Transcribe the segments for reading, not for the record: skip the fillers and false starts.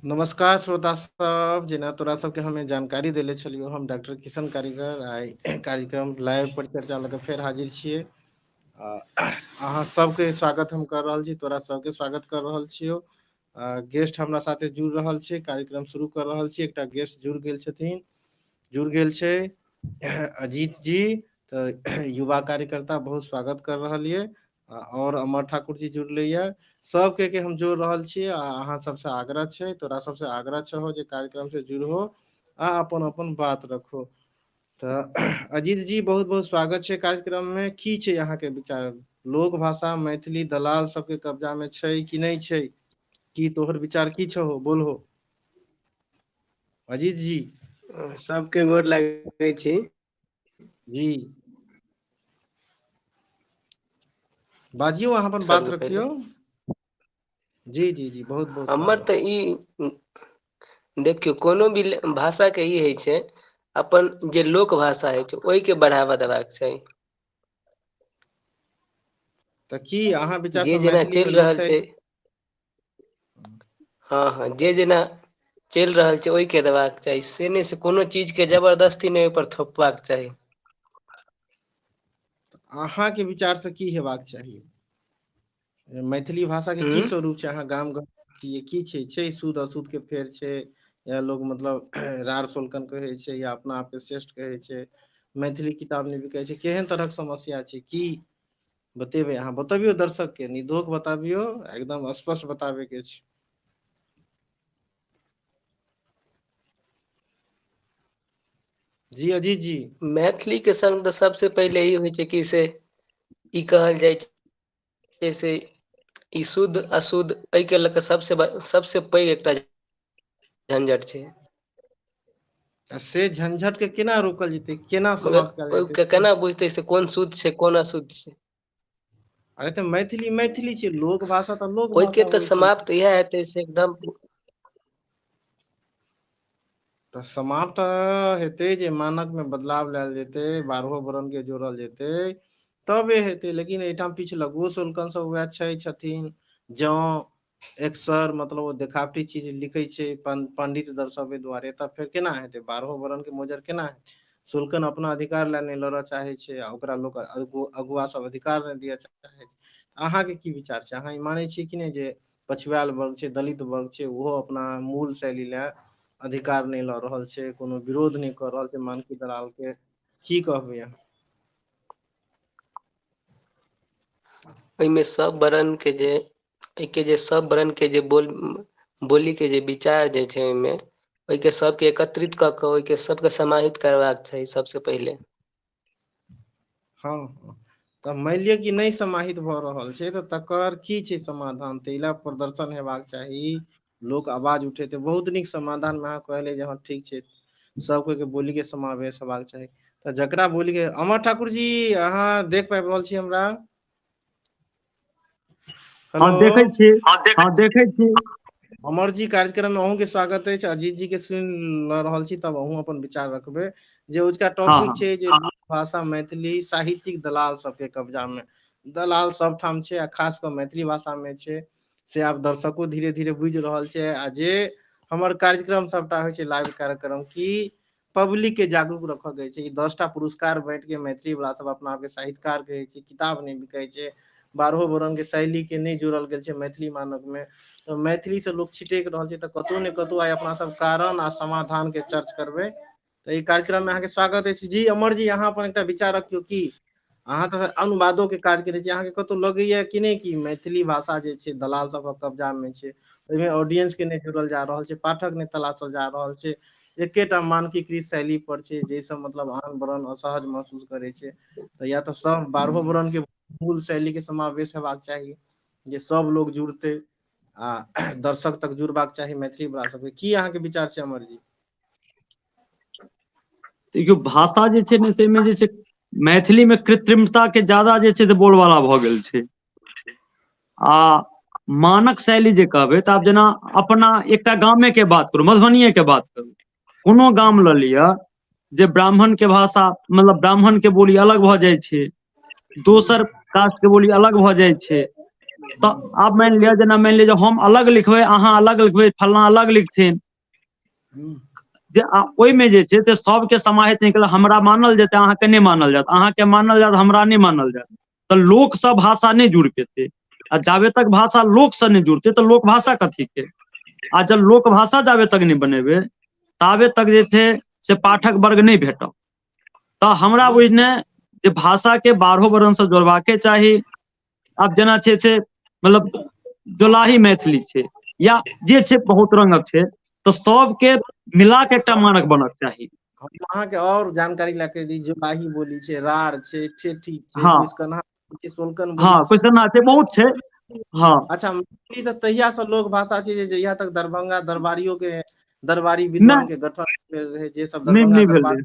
नमस्कार श्रोता सब, जेना तोरा सबके हमे जानकारी देले छलियो, हम डॉक्टर किशन कारीगर आइ कार्यक्रम लाइव परिचर्चा लऽ के फेर हाजिर छियै। अहाँ सबके स्वागत हम कर रहल छी, तोरा सबके स्वागत कर रहल छियौ। गेस्ट हमरा साथे जुड़ रहल छै, कार्यक्रम शुरू कर रहल छी। एकटा गेस्ट जुड़ गेल छथिन, जुड़ गेल छै अजीत जी, तऽ युवा कार्यकर्ता बहुत स्वागत कर रहल ये। और अमर ठाकुर जी जुड़ले ये। सबके के हम जोड़ रहल छी आ अहाँ सबसे आग्रह छै, तोरा सबसे आग्रह छहो जे कार्यक्रम से जुड़हो आ अपन अपन बात रखो। तऽ अजीत जी बहुत बहुत स्वागत छै कार्यक्रम में। की छै अहाँ के विचार, लोक भाषा मैथिली दलाल सबके कब्जा में छै कि नहि छै? की तोहर विचार की छहो, बोलहो अजीत जी। सबके गोर लागै छी जी। बाजियौ, अहाँ अपन बात सबके पहिले रखियौ। जी जी जी, बहुत बहुत हमर स्वागत। तऽ ई देखियौ, कोनो भी भाषा के ई होइ छै, अपन जे लोक भाषा होइ छै ओहिके बढ़ावा देबाक चाही। तऽ की अहाँ विचार जे से जेना मैथिली में चलि लोक रहल शैली छै। हँ हँ, जे जेना चलि रहल छै ओहिके देबाक चाही, से नहि से कोनो चीजके जबरदस्ती नहि ओहिपर थोपबाक चाही। अहाँके विचार से की हेबाक चाही? मैथिली भाषा के की हूँ स्वरूप छै? अहाँ गाम घर छियै, की छै? छै शुद्ध अशुद्ध के फेर छै, या लोग मतलब रार सोलकन कहै छै या अपना आपके श्रेष्ठ कहै छै, मैथिली किताब नहि बिकै छै, केहन तरहक समस्या छै, की बतेबै अहाँ? बतबियौ दर्शक के, निधोक बताबियौ, एकदम स्पष्ट बताबे के छै। जी अजीत जी। मैथिली के संग तऽ सबसे पहिले ई होइ छै कि से ई कहल जाइ छै से ई शुद्ध अशुद्ध एहिके लऽ कऽ सबसे सबसे पैघ एकटा झंझट छै। आ से झंझट के केना रोकल जेतै, केना मगर समाप्त कयल ओहि जेतै? के केना बुझतै से कोन शुद्ध छै कोन अशुद्ध छै? अरे तऽ मैथिली मैथिली छै, लोक भाषा तऽ लोक ओहिके भाषा तऽ होइ छै। समाप्त इएह हेतै से एकदम तऽ समाप्त हेतै जे मानक मे बदलाव लायल जेतै, बारहो वर्ण के जोड़ल जेतै तबे हेतै। लेकिन एहिठाम किछु लघुओ शुल्कन सब उएह छै छथिन, जँ एकसर मतलब ओ देखावटी चीज लिखै छै पंडित दर्शाबै दुआरे, तऽ फेर केना हेतै? बारहो वर्ण के मोजर केना हेतै? शुल्कन अपना अधिकार लए नहि लड़ऽ चाहै छै आ ओकरा लोक अगुआ सब अधिकार नहि दिअ चाहै छै। अहाँके की विचार छै? अहाँ ई मानै छियै कि नहि जे पछुआएल वर्ग छै, दलित वर्ग छै, ओहो अपना मूल शैली लए अधिकार नहि लऽ रहल छै, कोनो विरोध नहि कऽ रहल छै मानकी दलाल के? की कहबै अहाँ? ओहिमे सब वर्णन के जे एहिके जे सब वर्णन के जे बोल बोली के जे विचार जे छै ओहिमे ओहिके सबके एकत्रित कऽ कऽ ओहिके सबके समाहित करबाक चाही सबसँ पहिले। हँ हँ, तऽ मानि लिअ कि नहि समाहित भऽ रहल छै तऽ तकर की छै समाधान? ताहि लए प्रदर्शन हेबाक चाही, लोक आवाज उठेतै। बहुत नीक समाधान मे अहाँ कहले जे हँ ठीक छै, सब कोइ के बोली के समावेश हेबाक चाही। तऽ जकरा बोली के, अमर ठाकुर जी अहाँ देख पाबि रहल छी हमरा? हँ हेलो देखै छी, हँ देखै छी। अमर जी कार्यक्रम में अहूँ के स्वागत अछि। अजीत जी के सुनि लऽ रहल छी, तब अहूँ अपन विचार रखबै। जे उजका हँ टॉपिक हँ छै जे भाषा मैथिली साहित्यिक दलाल सबके कब्जा में, दलाल सब ठाम छै आ खास कऽ मैथिली भाषा में छै, से आब दर्शको धीरे धीरे बुझि रहल छै। आ जे हमर कार्यक्रम सबटा होइ छै लाइव कार्यक्रम, की पब्लिक के जागरूक रखऽ के छै। ई 10टा पुरस्कार बांटि के मैथिली वाला सब अपना आपके साहित्यकार कहै छै, किताब नहि बिकै छै, बारहो वर्ण के शैली के नहि जोड़ल गेल छै मैथिली मानक में, तऽ मैथिली से लोक छिटैक रहल छै। तऽ कतहु ने कतहु आइ अपना सब कारण आ समाधान के चर्च करबै। तऽ ई कार्यक्रम में अहाँके स्वागत अछि। जी अमर जी, अहाँ अपन एकटा विचार रखियौ। की अहाँ तऽ अनुवादो के काज करै छी, अहाँके कतहु लगैया कि नहि कि मैथिली भाषा जे छै दलाल सबक कब्जा में छै, ओहिमे ऑडियंस के नहि जोड़ल जा रहल छै, पाठक नहि तलाशल जा रहल छै, एकेटा मानकीकृत शैली पर छै जाहिसँ मतलब आन वर्ण असहज महसूस करै छै? तऽ या तऽ सब बारहो वर्ण के मूल शैली के समावेश हेबाक चाही जे सब लोग जुड़तै आ दर्शक तक जुड़बाक चाही मैथिली वाला सबके। की अहाँके विचार छै अमर जी? देखियौ, भाषा जे छै ने ताहिमे जे छै मैथिली मे कृत्रिमता के ज्यादा जे छै से बोलबाला भऽ गेल छै। आ मानक शैली जे कहबै तऽ आब जेना अपना एकटा गामे के बात करू, मधुबनिये के बात करू, कोनो गाम लऽ लिअ जे ब्राह्मण के भाषा मतलब ब्राह्मण के बोली अलग भऽ जाइ छै, दोसर कास्ट के बोली अलग भऽ जाइ छै। तऽ आब मानि लिअ जेना मानि लिअ जे हम अलग लिखबै अहाँ अलग लिखबै फल्लाँ अलग लिखथिन जे ओहिमे जे छै से सबके समाहित निकल हमरा मानल जेतै अहाँके नहि मानल जायत अहाँके मानल जायत हमरा नहि मानल जायत तऽ लोकसँ भाषा नहि जुड़ पेतै आ जाबे तक भाषा लोकसँ नहि जुड़तै तऽ लोक भाषा कथीके आ जब लोक भाषा जाबे तक नहि बनेबै ताबे तक जे छै से पाठक वर्ग नहि भेटत तऽ हमरा बुझने जे भाषाके बारहो वर्णसँ जोड़बाके चाही आब जेना छै से मतलब जोलाही मैथिली छै या जे छै बहुत रंगक छै तऽ सबके मिला के एकटा मानक बनक चाही हम अहाँके और जानकारी लए के दी जोलाही बोली छै रार छै ठेठी छै कुशकन्हा छै सोलकन बोली हँ कुशकन्हा छै बहुत छै हँ अच्छा मैथिली तऽ तहिया से लोक भाषा छै जे जहिया तक दरभंगा दरबारियो के दरबारी विद्वान के गठन भेल रहै जे सब दरभंगा दरबार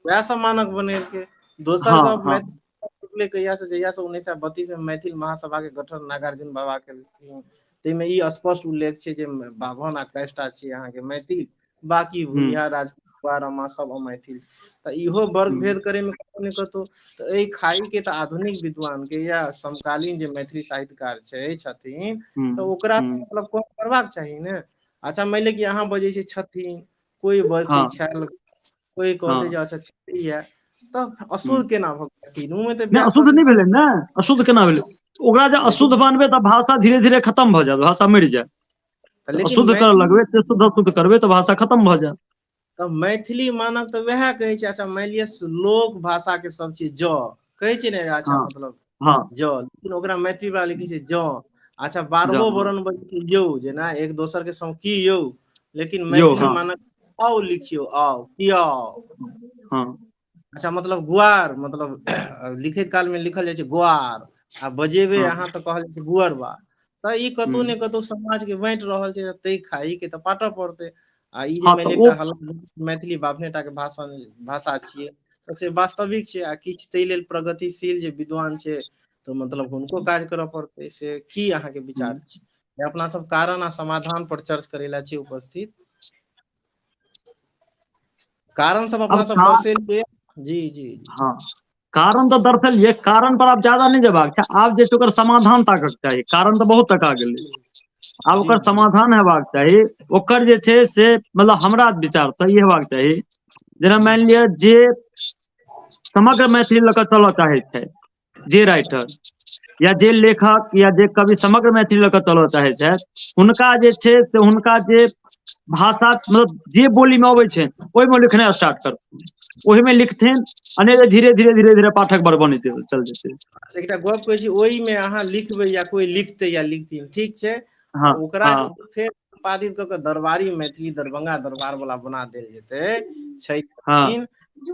वएह सब मानक बनेलकै दोसर गप मैथिली निकलै कहिया से जहिया से 1932 मे मैथिल महासभा के गठन नागार्जुन बाबा केलखिन ताहिमे ई स्पष्ट उल्लेख छै जे बाभन आ कैष्टा छी अहाँके मैथिल बाकी भूमिहार राजपूत रमा सब अमैथिल तऽ इहो वर्ग भेद करे मे कतौ ने कतौ तऽ एहि खाई के तऽ आधुनिक विद्वान के या समकालीन जे मैथिली साहित्यकार छै छथिन तऽ ओकरा मतलब कम करबाक चाही ने अच्छा मानि लिअ कि अहाँ बजै छी छथिन कोइ बजतै छल कोइ कहतै जे अच्छा छलैया तऽ अशुद्ध केना भऽ गेलै तीनू मे तऽ नहि अशुद्ध नहि भेलै ने अशुद्ध केना भेलै ओकरा जे अशुद्ध मानबै तऽ भाषा धीरे धीरे खतम भऽ जायत भाषा मरि जायत अशुद्ध करऽ लगबै तऽ शुद्ध अशुद्ध करबै तऽ भाषा खतम भऽ जायत तऽ मैथिली मानक तऽ वएह कहै छै अच्छा मानि लिअ लोक भाषा के सब चीज ज कहै छै ने अच्छा मतलब ज लेकिन ओकरा मैथिली वाला लिखै छै ज अच्छा बारहो वर्ण बजै छै यौ जेना एक दोसर के संग की यौ लेकिन मैथिली मानक आउ लिखियौ आउ की आउ हँ अच्छा मतलब गुआर मतलब लिखैत काल मे लिखल जाइ छै गुआर आ बजेबै अहाँ तऽ कहल जाइ छै गुअरबा तऽ ई कतौ ने कतौ समाज के बाँटि रहल छै ताहि खाई के तऽ पाटऽ पड़तै आ ई जे मानि लिअ एकटा हल्ला मैथिली बाभने टा के भाषण भाषा छियै तऽ से वास्तविक छै आ किछु ताहि लेल प्रगतिशील जे विद्वान छै तऽ मतलब हुनको काज करऽ पड़तै से की अहाँके विचार छै अपना सब कारण आ समाधान पर चर्च करै लए छी उपस्थित कारण सब अपना सब दर्शेलियै जी जी हँ कारण तऽ दर्शेलियै कारण पर आब ज्यादा नहि जेबाक छै आब जे छै ओकर समाधान ताकक चाही कारण तऽ बहुत तका गेलै आब ओकर समाधान हेबाक चाही ओकर जे छै से मतलब हमरा विचारसँ ई हेबाक चाही जेना मानि लिअ जे समग्र मैथिली लऽ कऽ चलऽ चाहै छै जे राइटर या जे लेखक या जे कवि समग्र मैथिली लऽ कऽ चलऽ चाहै छथि हुनका जे छै से हुनका जे भाषा मतलब जे बोलीमे अबै छै ओहिमे लिखनाइ स्टार्ट करथिन ओहिमे लिखथिन अनेरे धीरे धीरे धीरे धीरे पाठक बड़ बनैत चल जेतै अच्छा एकटा गप कहै छी ओहिमे अहाँ लिखबै या कोइ लिखतै या लिखथिन ठीक छै हँ ओकरा हँ फेर सम्पादित कऽ के दरबारी मैथिली दरभंगा दरबार वाला बना देल जेतै छै हँ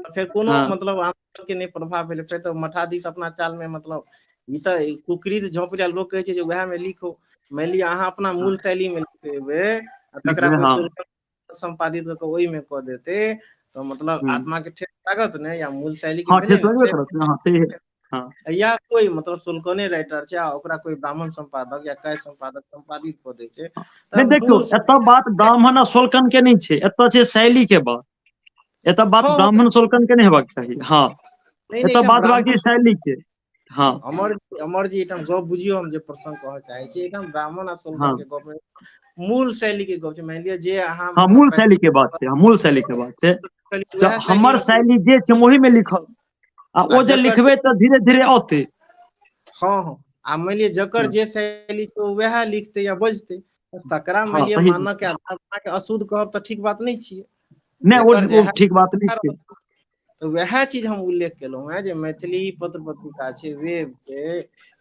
फेर कोनो हँ मतलब आन्दोलन के नहि प्रभाव भेलै फेर तऽ मठाधीश अपना चाल मे मतलब ई तऽ कुकरी झोपड़ा लोक कहै छै जे उएह मे लिखो मानि लिअ अहाँ अपना मूल शैली मे लिखेबै आ तकरा लिखबै कोइ हँ सम्पादित कऽ के ओहिमे कऽ देतै तऽ मतलब आत्मा के ठेस लागत ने या मूल शैली के हँ भेलै ठेस ने लगबे ठेस करत ने हँ सही हँ या कोइ मतलब सोलकने राइटर छै आ ओकरा कोइ ब्राह्मण सम्पादक या काय सम्पादक सम्पादित कऽ दै छै नहि तऽ देखियौ मूल एतऽ बात ब्राह्मण आ सोलकन के नहि छै एतऽ छै शैली के बात एतऽ बात हँ ब्राह्मण सोलकन के नहि हेबाक चाही हँ नहि नहि एतऽ एकटा बात ब्राह्मण बाकी शैली के हँ अमर अमर जी एहिठाम गप बुझियौ हम जे प्रसंग कहऽ चाहै छी एहिठाम ब्राह्मण आ हँ सोलकन के गप नहि मूल शैली के गप छै मानि लिअ जे अहाँ हँ मतलब मूल शैली पैतृक के बात छै हँ मूल शैली के बात छै वएह तऽ हमर शैलीमे शैली जे छै हम ओहिमे लिखब आ आ ओ जे जकर लिखबै तऽ धीरे धीरे औतै हँ हँ आ मानि लिअ जकर जे शैली छै ओ वएह लिखतै या बजतै तकरा हँ मानि लिअ सही मानक के आधार बना के अशुद्ध कहब तऽ ठीक बात नहि छियै नहि जकर ओ जएह ठीक बात नहि छै तऽ वएह चीज हम उल्लेख केलहुँ हेँ जे मैथिली पत्र पत्रिका छै वेब छै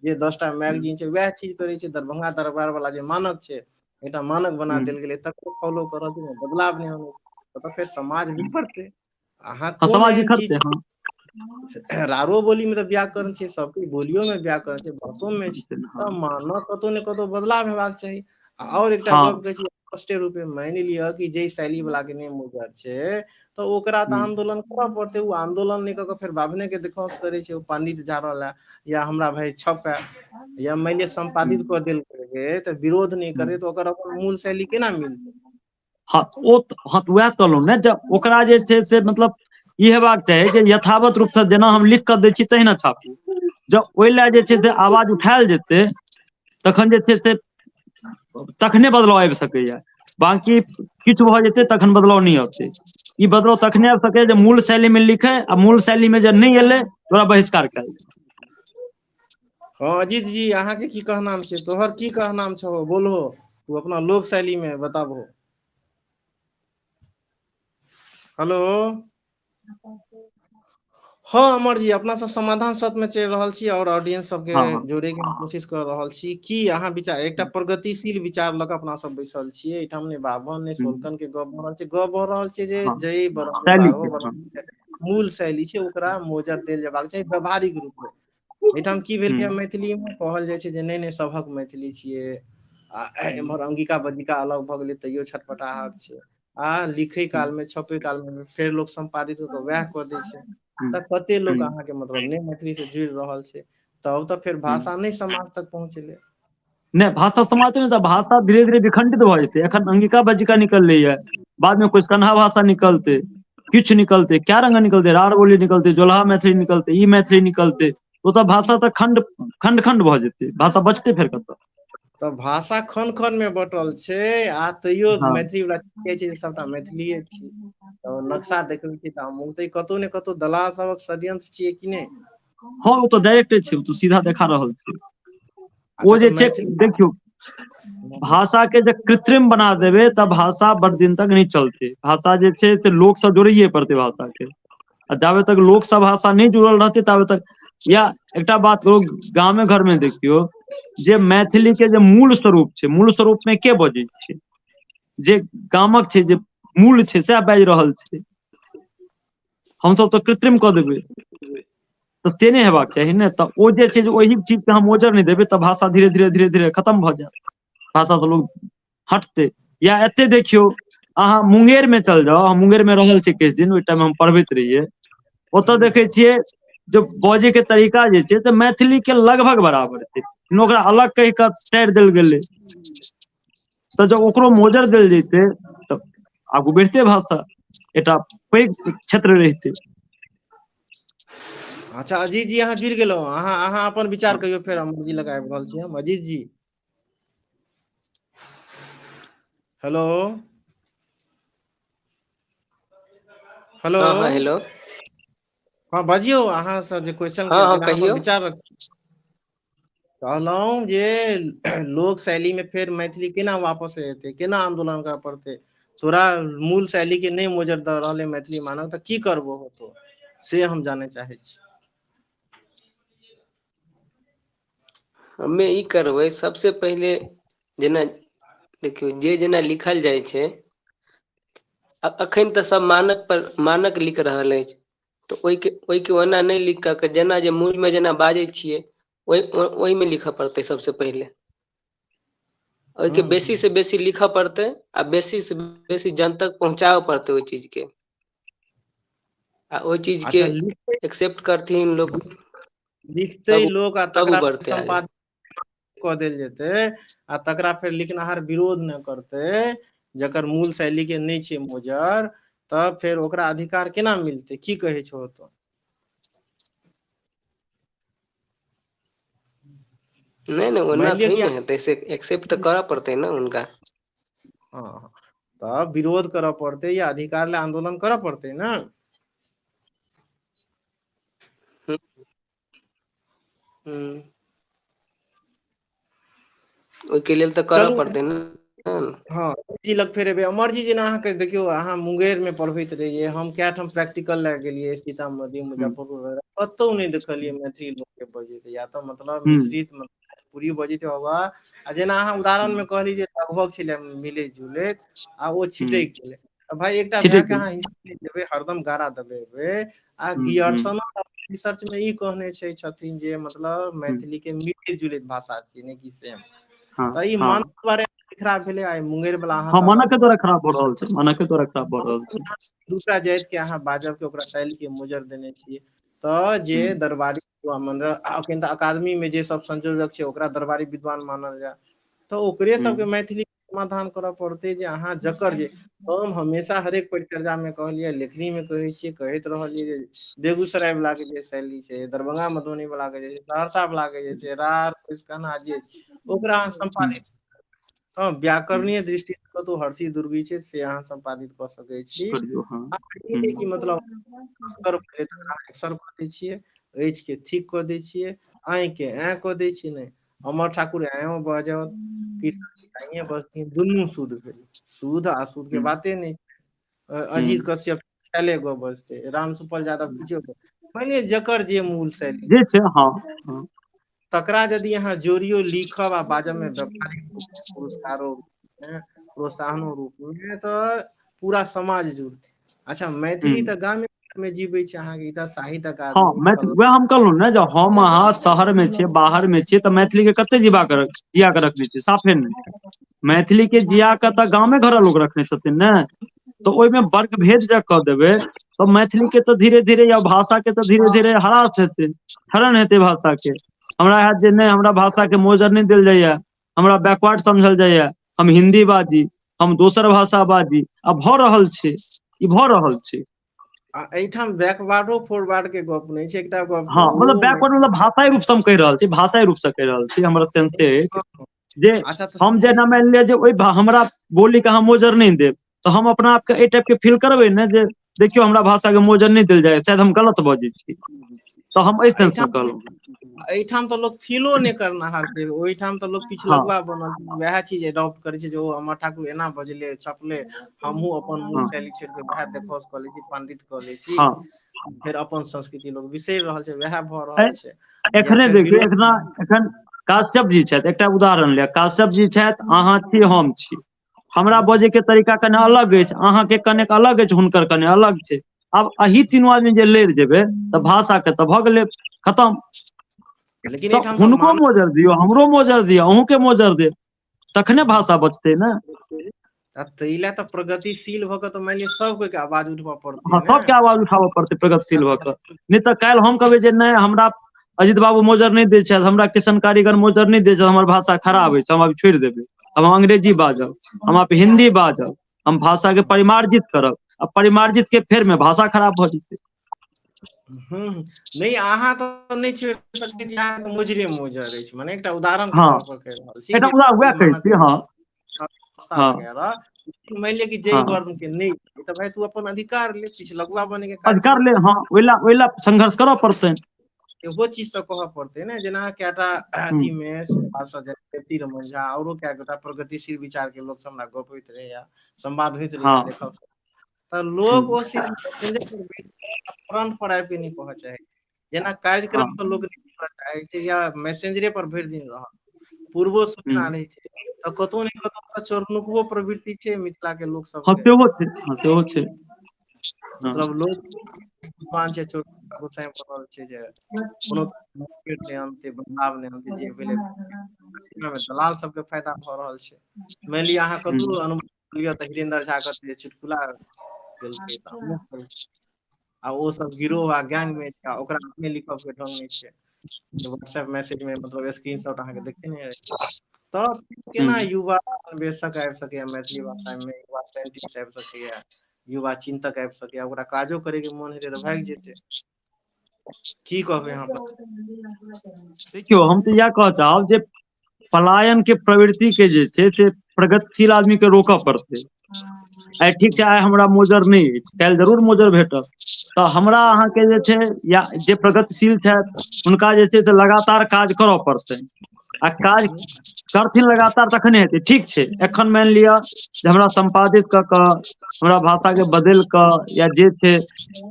जे 10टा मैगजीन छै वएह चीज करै छै दरभंगा दरबार वाला जे मानक छै एकटा मानक बना देल गेलै तकरो फॉलो करऽ के बदलाव नहि आनै तऽ फेर समाज बिफरतै अहाँ हँ कोन समाज एहन बिखरतै चीज हँ रारो बोली मे तऽ व्याकरण छै सबके बोलियो मे व्याकरण छै भाषो मे छै हँ तऽ मानक कतौ ने कतौ बदलाव हेबाक चाही आ आओर एकटा हँ गप कहै छी स्पष्टे रूपे मानि लिअ कि जे शैली वला के नहि मुजर छै तऽ ओकरा तऽ आन्दोलन करऽ पड़तै ओ आन्दोलन नहि कऽ कऽ फेर बाभने के देखौंस करै छै ओ पंडित झाड़ऽ लए या हमरा भाय छपै या मानि लिअ सम्पादित कऽ देल तऽ विरोध नहि करतै तऽ ओकर अपन मूल शैली केना मिलतै हँ ओ हँ तऽ उएह कहलहुँ ने जे ओकरा जे छै से मतलब ई हेबाक चाही जे यथावत रूपसँ जेना हम लिख कऽ दै छी तहिना छापू जँ ओहि लए जे छै से आवाज उठायल जेतै तखन जे छै से तखने बदलाव आबि सकैया। बाकी किछु भऽ जेतै तखन बदलाव नहि औतै। ई बदलाव तखने आबि सकैया जे मूल शैली मे लिखै आ मूल शैली मे जे नहि एलै ओकरा बहिष्कार कयल जाय। हँ अजीत जी, अहाँके की कहनाम छै, तोहर की कहनाम छौ, बोलहो तू अपना लोक शैली मे बताबहो। हेलो। हँ अमर जी, अपना सब समाधान सत्र में चलि रहल छी और ऑडियंस सबके हँ हँ जोड़े के कोशिश कर रहल छी। की अहाँ विचार एकटा प्रगतिशील विचार लऽ कऽ अपना सब बैसल छियै एहिठाम, ने बाभन ने सोलकन के गप भऽ रहल छै, गप भऽ रहल छै जे हँ जय बरन शैली बारहो के बरन हँ मूल शैली छै ओकरा मोजर देल जेबाक चाही व्यवहारिक रूप मे। एहिठाम की भेल हूँ मैथिली मे कहल जाइ छै जे नहि नहि सभक मैथिली छियै, आ हूँ एम्हर अंगिका बज्जिका अलग भऽ गेलै तैयो छटपटाहट छै, आ लिखै काल मे छपै काल मे फेर लोक सम्पादित कऽ कऽ वएह कऽ दै छै। हूँ तऽ कते लोक हूँ अहाँके मतलब नहि मैथिली से जुड़ि रहल छै, तब तऽ फेर हूँ भाषा नहि समाज तक पहुँचलै। नहि भाषा समाज नहि तऽ भाषा धीरे धीरे विखंडित भऽ जेतै। एखन अंगिका बज्जिका निकललै या, बाद मे कोइ कन्हा भाषा निकलतै, किछु निकलतै, क्या रंग निकलतै, रार बोली निकलतै, जोलहा मैथिली निकलतै, ई मैथिली निकलतै, ओ तऽ भाषा तऽ खंड खंड खंड भऽ जेतै, भाषा बचतै फेर कतऽ। तऽ भाषा खन खन मे बँटल छै आ तैयो हँ मैथिली वला कहै छै जे सबटा मैथिलीए छी। तऽ नक्शा देखबै छी तऽ हम तऽ कतहु ने कतहु दलाल सबक षड्यंत्र छियै कि नहि? हँ ओ तऽ डायरेक्टे छै, ओ तऽ सीधा देखा रहल छै। ओ अच्छा जे तऽ छै मैथिली देखियौ, भाषा के जे कृत्रिम बना देबै तऽ भाषा बड़ दिन तक नहि चलतै। भाषा जे छै से लोकसँ जोड़ैए पड़तै भाषा के, आ जाबे तक लोकसभ भाषा नहि जुड़ल रहतै ताबे तक या एकटा बात कहू, गामे घर मे देखियौ जे मैथिली के जे मूल स्वरूप छै, मूल स्वरूप मे के बजै छै? जे गामक छै, जे मूल छै, सएह बाजि रहल छै। हमसभ तऽ कृत्रिम कऽ देबै, तऽ से नहि हेबाक चाही ने। तऽ ओ जे छै ओहि चीजके हम मोजर नहि देबै तऽ भाषा धीरे धीरे धीरे धीरे खतम भऽ जायत, भाषा तऽ लोक हटतै। या एते देखियौ, अहाँ मुंगेर मे चल जाउ, हम मुंगेर मे रहल छी किछु दिन, ओहि टाइम हम पढ़बैत रहियै, ओतय देखै छियै जे बजै के तरीका जे छै तऽ मैथिली के लगभग बराबर छै, ओकरा अलग कहि कऽ टाड़ि देल गेलै। तऽ जब ओकरो मोजर देल जैतै तऽ आगू बढ़िते भाषा, एकटा पैघ क्षेत्र रहितै। अच्छा अजीत जी, अहाँ जुड़ि गेलहुँ, अहाँ अहाँ अपन विचार कहियौ, फेर अमर जी लग आबि रहल छी हम। अजीत जी हेलो। हेलो। हँ हँ हेलो। हँ बजियौ, अहाँ से जे क्वेश्चन हँ हँ केलखिन अहाँ अपन कहियौ। विचार रखियौ। कहलहुँ जे लोक शैली मे फेर मैथिली केना वापस एतै, केना आन्दोलन करऽ पड़तै? तोरा मूल शैली के नहि मोजर दऽ रहल है मैथिली मानक, तऽ की करबो होतो से हम जानय चाहै छी। हमे ई करबै सबसे पहिले, जेना देखियौ जे जेना लिखल जाइ छै, अखन तऽ सब मानक पर मानक लिख रहल अछि, तऽ ओहिके ओना नहि लिख कऽ के जेना जे मूल मे जेना बाजै छियै ओहि ओहिमे लिखऽ पड़तै सबसँ पहिले। ओहिके हूँ बेसी हूँ से बेसी लिखऽ पड़तै आ बेसी से बेसी जन तक पहुँचाबऽ पड़तै ओहि चीज के। आ ओहि चीज के अच्छा लिखतै, एक्सेप्ट करथिन लोक लिखतै तब लोक आ तब ओ तकरा बढ़तै आगे। सम्पादित कऽ देल जेतै आ तकरा फेर लिखनिहार विरोध नहि करतै, जकर मूल शैली के नहि छै मोजर, तब फेर ओकरा अधिकार केना मिलतै? की कहै छौ तो? नहि नहि ओना मानि लिअ थोड़े कि ने हेतै, से एक्सेप्ट तऽ करऽ पड़तै ने हुनका। हँ तऽ विरोध करऽ पड़तै या अधिकार लए आन्दोलन करऽ पड़तै ने। हूँ हूँ ओहिके लेल तऽ करऽ चलू पड़तै ने। हँ जी लग फेर एबै। अमर जी, जेना अहाँके देखियौ, अहाँ मुंगेर मे पढ़बैत रहियै, हम कए ठाम प्रैक्टिकल लए गेलियै, सीतामढ़ी हूँ मुजफ्फरपुर वगैरह कतहु नहि देखलियै मैथिली लोक के बजैत, या तऽ मतलब हूँ मिश्रित भोजपुरी बजैत बाबा। आ जेना अहाँ उदाहरण हूँ मे कहली जे लगभग छलै मिलैत जुलैत आ ओ हूँ छिटक गेलै, तऽ भाय एकटा छिटकि भाय के गेल। अहाँ हिस्सा नहि देबै, हरदम गारा दबेबै। आ हूँ हूँ गियर्सनो रिसर्च मे ई कहने छै छथिन जे मतलब हूँ मैथिली के मिलैत जुलैत भाषा छियै, नहि कि सेम। हँ तऽ ई हँ मानक द्वारे खराब भेलै आ मुंगेर वला अहाँ हँ सब मानके द्वारा खराब भऽ रहल छै, मानके द्वारा खराब भऽ रहल छै। दूसरा जाति के अहाँ बाजब के ओकरा शैली के मोजर देने छियै, तऽ जे हूँ दरबारी मन्दिर अखन तऽ अकादमी मे जे सब संयोजक छै ओकरा दरबारी विद्वान मानल जाय, तऽ ओकरे सबके हूँ मैथिली समाधान करऽ पड़तै जे अहाँ जकर जे हम हमेशा हरेक परिचर्या मे कहलियै, लेखनी मे कहै छियै, कहैत रहलियै जे बेगूसराय वला के जे शैली छै, दरभंगा मधुबनी वला के जे छै, सहरसा वला के जे छै, रार कन्हा जे ओकरा अहाँ सम्पादित, हँ, व्याकरणीय दृष्टि से कतहु हर्षी दुर्गी छै से अहाँ सम्पादित कऽ सकै छी। करियौ, हँ। कि मतलब अक्सर कऽ दै छियै, अछि के ठीक कऽ दै छियै, आइ के ऐ कऽ दै छियै, नहि अमर ठाकुर ऐं बजत कि आइए बजथिन, दुनू शुद्ध भेल, शुद्ध आ शुद्ध के बाते नहि। अजीत कश्यप खयाले गप बजतै, राम सुपल यादव किछो, मानि जकर जे मूल शैली जे छै, हँ हँ, तकरा यदि अहाँ जोड़ियो लिखब आ बाजब मे व्यापारिक पुरस्कारो प्रोत्साहनो रूप मे, तऽ पूरा समाज जुड़तै। अच्छा, मैथिली तऽ गामे मे जीबै छै अहाँके, ई तऽ साहित्य हँ, अकादमी मैथिली वएह हम कहलहुँ ने जे हम अहाँ शहर मे छियै, बाहर मे छियै, तऽ मैथिली के कते जीवा के जिया के रखने छियै? साफे नहि। मैथिली के जिया के तऽ गामे घर लोक रखने छथिन ने, तऽ ओहिमे वर्ग भेद जे कऽ देबै तऽ मैथिली के तऽ धीरे धीरे या भाषा के तऽ धीरे धीरे ह्रास हेतै, हरण हेतै भाषा के। हमरा हैत जे नहि, हमरा भाषा के मोजर नहि देल जाइया, हमरा बैकवर्ड समझल जाइया, हम हिन्दी बाजी, हम दोसर भाषा बाजी। आ भऽ रहल छै, ई भऽ रहल छै। आ एहिठाम बैकवार्डो फोरवार्ड के गप नहि छै, एकटा गप हँ, कहू। मतलब बैकवर्ड मतलब भाषाई रूप से हम कहि रहल छी, भाषाई रूप से कहि रहल छी, हमर सेंसे अछि जे अच्छा, तऽ हम जेना मानि लिअ जे ओहि हमरा बोली के अहाँ मोजर नहि देब तऽ हम अपना आपके एहि टाइप के फील करबै ने जे देखियौ, हमरा भाषा के मोजर नहि देल जाय, शायद हम गलत बजै छी, तऽ हम एहि सेंस मे एहिठाम कहलहुँ। एहिठाम तऽ लोक फीलो नहि करनाहार छै, ओहिठाम तऽ लोक पिछलगुआ बनल छै, वएह चीज एडॉप्ट करै छै जे ओ अमर ठाकुर एना बजले छपले, हमहुँ अपन मूल शैली छोड़ि कऽ वएह देखौंस कऽ लै छी, पंडित कऽ लै छी। फेर अपन संस्कृति लोक बिसरि रहल छै, वएह भऽ रहल छै। या एखने फेर देखियौ, विरोध एखना एखन काश्यप जी छथि, एकटा उदाहरण लिअ, काश्यप जी छथि, अहाँ छी, हम छी, हमरा बजै के तरीका कने अलग अछि, अहाँके कनेक अलग अछि, हुनकर कने अलग छै। आब अही तीनू आदमी जे लड़ि जेबै तऽ भाषा के तऽ भऽ गेलै खतम। लेकिन तऽ एहिठाम तऽ हुनको मानव मोजर दियौ, हमरो मोजर दियौ, अहूँके मोजर देब, तखने भाषा बचतै ने। आ ताहि लए तऽ प्रगतिशील भऽ कऽ तऽ मानि लिअ सब कोइ के आवाज उठबऽ पड़तै हँ, ने। सबके आवाज उठाबऽ पड़तै प्रगतिशील भऽ कऽ, नहि तऽ काल्हि हम कहबै जे नहि, हमरा अजित बाबू मोजर नहि दै छथि, हमरा किशन कारीगर मोजर नहि दै छथि, हमर भाषा खराब अछि, हम आब छोड़ि देबै, आब हम अंग्रेजी बाजब, हम आब हिन्दी बाजब, हम भाषा के परिमार्जित करब, आ परिमार्जित के फेर मे भाषा खराब भऽ जेतै। हूँ, नहि, अहाँ तऽ नहि छोड़ि सकैत छी, अहाँके मोजरे मोजर अछि, मने एकटा उदाहरण के तौर पर कहि रहल छी एकटा जे उदाहरण वएह कहै मानक छी, हँ। व्यवस्था हँ वगैरह, मानि लिअ कि जाहि वर्ण के नहि, तऽ भाय तू अपन अधिकार ले, पिछलगुआ बने के काज अधिकार नहि ले, छै। हँ, ओहि ला संघर्ष करऽ पड़तनि। इहो चीज सब कहऽ पड़तै ने, जेना कएटा अथी मे रमन झा औरो कए गोटा प्रगतिशील विचार के लोक सब हमरा गप होइत रहैया, संवाद होइत रहैया लेखक सब, तऽ लोक ओ सिर्फ फ्रंट पर आबि के नहि कहऽ चाहै, जेना कार्यक्रम पर लोक नहि कहऽ चाहै छै या मैसेंजरे पर भरि दिन रहल, पूर्वो सूचना रहै छै, तऽ कतौ ने कतौ चोरनुकबो प्रवृति छै मिथिला के लोक हँ, सबके। सेहो छै, हँ, सेहो छै, हँ। मतलब लोक विद्वान छै, चोर गोसाई बनल छै जे कोनो नहि आनतै, बदलाव नहि आनतै, जे भेलै मे दलाल सबके फायदा भऽ रहल छै। मानि लिअ अहाँ कतौ अनुभव लिअ तऽ हिरेन्द्र झा के जे चुटकुला केलकै तऽ आ ओ सब गिरोह आ गैंग मे छै, आ ओकरा अपने लिखब के ढंग नहि छै, व्हाट्सएप मैसेज मे मतलब स्क्रीन शॉट अहाँके देखेने अइ, तऽ केना युवा अन्वेषक आबि सकैया मैथिली भाषा मे, युवा साइंटिस्ट आबि सकैया, युवा चिन्तक आबि सकैया? ओकरा काजो करे के मोन हेतै तऽ भागि जेतै। की कहबै अहाँ? देखियौ, हम तऽ इएह कहऽ चाहब जे पलायन के प्रवृति के जे छै से प्रगतिशील आदमी के रोकऽ पड़तै। आइ ठीक छै, आइ हमरा मोजर नहि अछि, काल्हि जरूर मोजर भेटत। तऽ हमरा अहाँके जे छै या जे प्रगतिशील छथि, हुनका जे छै से लगातार काज करऽ पड़तनि, आ काज करथिन लगातार तखने हेतै। ठीक छै, एखन मानि लिअ जे हमरा सम्पादित कऽ कऽ, हमरा भाषाके बदलि कऽ या जे छै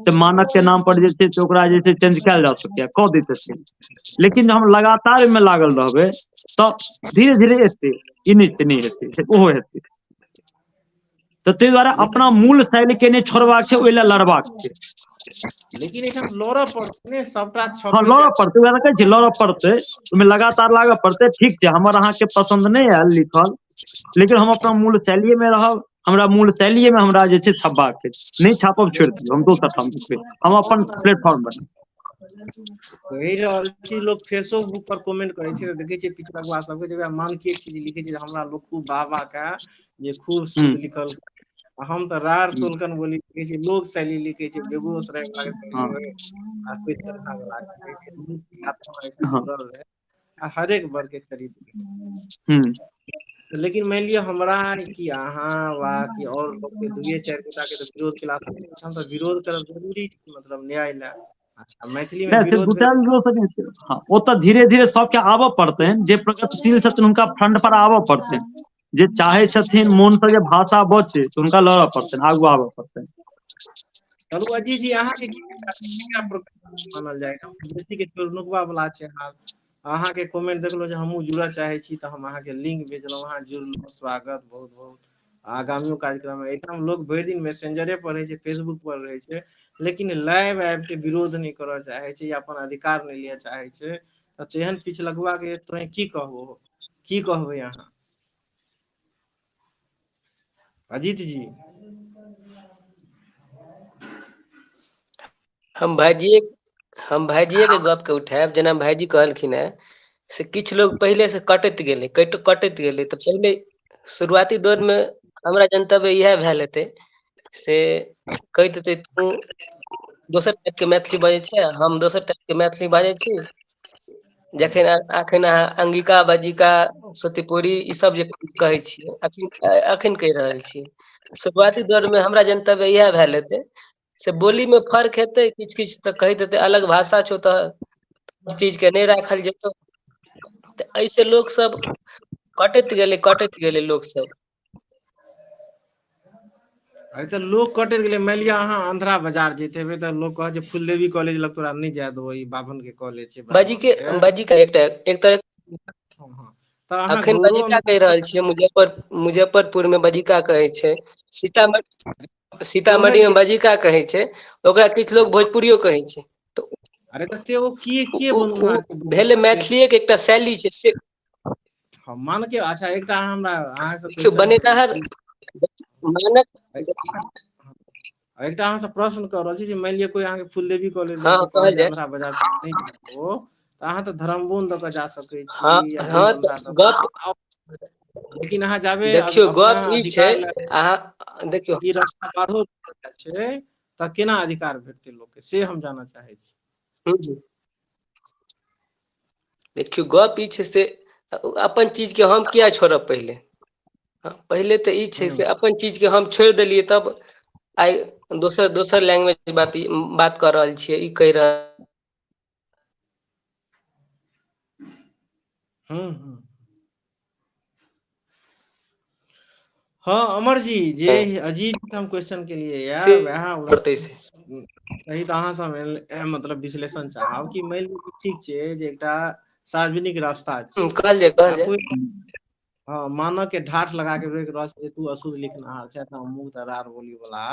से मानक के नाम पर जे छै से ओकरा जे छै चेंज कयल जा सकैए, कऽ दैत छथिन, लेकिन हम लगातार ओहिमे लागल रहबै तऽ धीरे धीरे एतै। ई नहि छै नहि हेतै, से ओहो हेतै। तऽ ताहि दुआरे अपना मूल शैली के नहि छोड़बाक छै, ओहि लए लड़बाक छै। लेकिन एहिठाम लड़ऽ पड़तै ने सबटा हँ, छपै लड़ऽ पड़तै, उएह तऽ कहै छी, लड़ऽ पड़तै, ओहिमे लगातार लागऽ पड़तै। ठीक छै, हमर अहाँके पसन्द नहि आयल लिखल, लेकिन हम अपना मूल शैलीमे रहब, हमरा मूल शैलीएमे हमरा जे छै छपबाक अछि, नहि छापब छोड़ि दियौ, हम दोसर ठाम देखबै, हम अपन प्लेटफॉर्म बनायब। कहि रहल छी लोक फेसोबुक पर कमेंट करै छै तऽ देखै छियै पिछलगुआ सबके जे मानकीय चीज लिखै छै हमरा लोक खूब वाह वाह कए जे खूब शुद्ध लिखल। आ हम तऽ रार सोलकन बोली लिखै छी, लोक शैली लिखै छै, बेगूसराय आ रहे आ हरेक वर्ग के चरित्र। लेकिन मानि लिअ हमरा कि अहाँ वा कि और लोक के दुइये चारि गोटा के तऽ विरोध केला तऽ विरोध करब जरूरी छै मतलब न्याय लए। अच्छा मैथिली मे विरोध दू चारि गो हँ ओ तऽ धीरे धीरे सबके आबऽ पड़तनि, जे प्रगतिशील छथिन हुनका फ्रंट पर आबऽ पड़तनि, जे चाहै छथिन मोनसँ जे भाषा बचे तऽ हुनका लड़ऽ पड़तनि, आगू आबऽ पड़तनि। चलू अजीत जी, अहाँके मानल जाय बेसी के नुकबा वाला छै हाल। अहाँके कमेंट देखलहुँ जे हमहूँ जुड़ऽ चाहै छी तऽ हम अहाँके लिंक भेजलहुँ, अहाँ जुड़लहुँ, स्वागत बहुत बहुत। आगामियो कार्यक्रम मे एहिठाम लोक भरि दिन मैसेंजरे पर रहै छै, फेसबुक पर रहै छै, लेकिन लाइव आबि के विरोध नहि करऽ चाहै छै या अपन अधिकार नहि लिअ चाहै छै। तऽ तेहन पिछलगुआ के तों की कहबो, की कहबै अहाँ अजीत जी? हम भाइजिये हम भाइजिये के गप के उठायब, जेना भाइजी कहलखिन हे से किछु लोग पहिले से कटैत गेलै, कटैत गेलै तऽ पहिले शुरुआती दौर मे हमरा जनतव्य इएह भेल हेतै से कहैत हेतै तू दोसर टाइप के मैथिली बाजै छै, हम दोसर टाइप के मैथिली बाजै छी। जखन अखन अहाँ अंगिका बज्जिका सोतिपुरी ई सब जे कहै छियै, अखन अखन कहि रहल छी, शुरुआती दौर मे हमरा जनतव्य इएह भेल हेतै से बोली मे फर्क हेतै किछु किछु तऽ कहैत हेतै अलग भाषा छौ तऽ चीज के नहि राखल जेतौ, तऽ एहिसे लोक सब कटैत गेलै, कटैत गेलै लोक सब। अरे तऽ लोक कटैत गेलै। मानि लिअ अहाँ आंध्रा बाजार जैत हेबै तऽ लोक कहत जे फूलदेवी कॉलेज लग तोरा नहि जाय देबौ, ई बाभन के कॉलेज छै, ब्राह्मण के। बज्जिका एकटा एक तरह हँ, तऽ अहाँ अखन घरो बज्जिका कहि रहल छियै, मुजफ्फरपुर मे बज्जिका कहै छै, सीतामढ़ी कहै सीतामढ़ी मे छै बज्जिका कहै छै, ओकरा किछु लोक भोजपुरियो कहै छै। तऽ अरे तऽ से ओ के के ओ ओ बनौना छै? भेलै मैथिलीए के एकटा शैली छै से। हँ मानके अच्छा एकटा अहाँ हमरा अहाँ से देखियौ क्वेश्चन करै बनेनिहार छी। मानक एकटा अहाँ से प्रश्न कऽ रहल छी जे मानि लिअ कोइ अहाँके फूलदेवी कॉलेज हँ लग के कहत कहल जे जाय। आंध्रा बाजार नहि जाउ, तऽ अहाँ तऽ धर्मबोन दऽ कऽ जा सकै हँ छी या हँ दरभंगा तऽ दऽ गप कऽ, लेकिन अहाँ जाबे देखियौ अपना गप ई छै अधिकार लए अहाँ देखियौ ई रास्ता बाधो छै तऽ केना अधिकार भेटतै लोकके, से हम जानऽ चाहै छी। हूँ। देखियौ गप ई छै से अपन चीजके हम किया छोड़ब पहिले, पहिले तऽ ई छै हूँ से अपन चीजके हम छोड़ि देलियै तब आइ दोसर दोसर लैंग्वेज के बात बात कऽ रहल छियै, ई कहि रहल हूँ हूँ। हँ अमर जी, जे अजीत हम क्वेश्चन केलियै या से वएह पड़तै से सही तऽ अहाँ सब मतलब विश्लेषण चाहब कि मानि लिअ ठीक छै जे एकटा सार्वजनिक रास्ता छै कहल जाय आ कहल जाय कोइ हँ मानक के ढाठ लगा के रोकि रहल छै जे तू अशुद्ध लिखना छै मुँह तरार बोली वाला,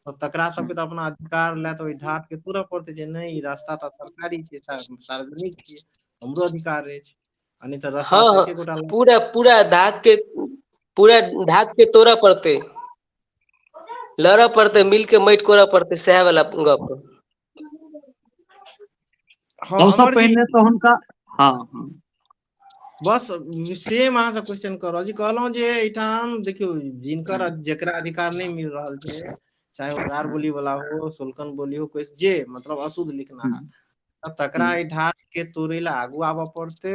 तऽ तकरा सबके तऽ अपना अधिकार लए तऽ ओहि ढाठ के तोड़ऽ पड़तै जे नहि ई रास्ता तऽ सरकारी छै, सार्वजनिक छियै, हमरो अधिकार अछि, आ नहि तऽ हँ रास्ता से हँ एके गोटा पूरा पूरा धाक के पूरा धाक के तोड़ऽ पड़तै, लड़ऽ पड़तै, मिल के माटि कोरऽ पड़तै, सएह वाला गप। हँ सबसँ अमर जी, पहिने तऽ हुनका हँ हँ बस सेम अहाँ से क्वेश्चन कर रहल छी, कहलहुं जे एहिठाम देखियौ जिनकर जेकरा अधिकार नहि मिल रहल छै, चाहे ओ रार बोली वाला हो, सोलकन बोली हो, कोइ जे मतलब अशुद्ध लिखना है, तऽ तकरा एहि ढाठ के तोड़ै लए आगू आबऽ पड़तै।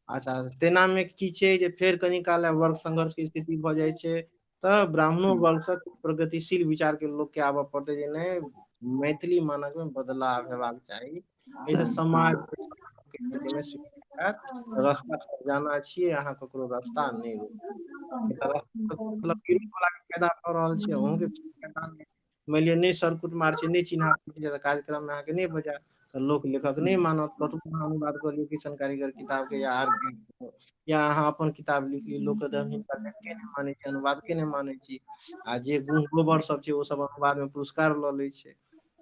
अच्छा तेना मे की छै जे फेर कनि काल वर्ग संघर्ष के स्थिति भऽ जाइ छै, तऽ ब्राह्मणो वर्ग सँ प्रगतिशील विचार के लोक के आबऽ पड़तै जे नहि मैथिली मानक मे बदलाव हेबाक चाही, एहिसँ समाज रास्ता जाना छियै, अहाँ ककरो रास्ता नहि रोकू। मतलब फायदा भऽ रहल छै अहूँके, मानि लिअ नहि सर कुटुमार छै, नहि चिन्हा कार्यक्रम मे अहाँके नहि बजायत तऽ लोक लेखक नहि मानत, कतबो अहाँ अनुवाद कऽ लियौ किशन कारीगर किताब के या आर या अहाँ अपन किताब लिख लियौ, लोक के हिनका लेखके नहि मानै छै, अनुवाद के नहि मानै छी, आ जे गुण गोबर सब छै ओ सब अनुवाद मे पुरस्कार लऽ लै छै।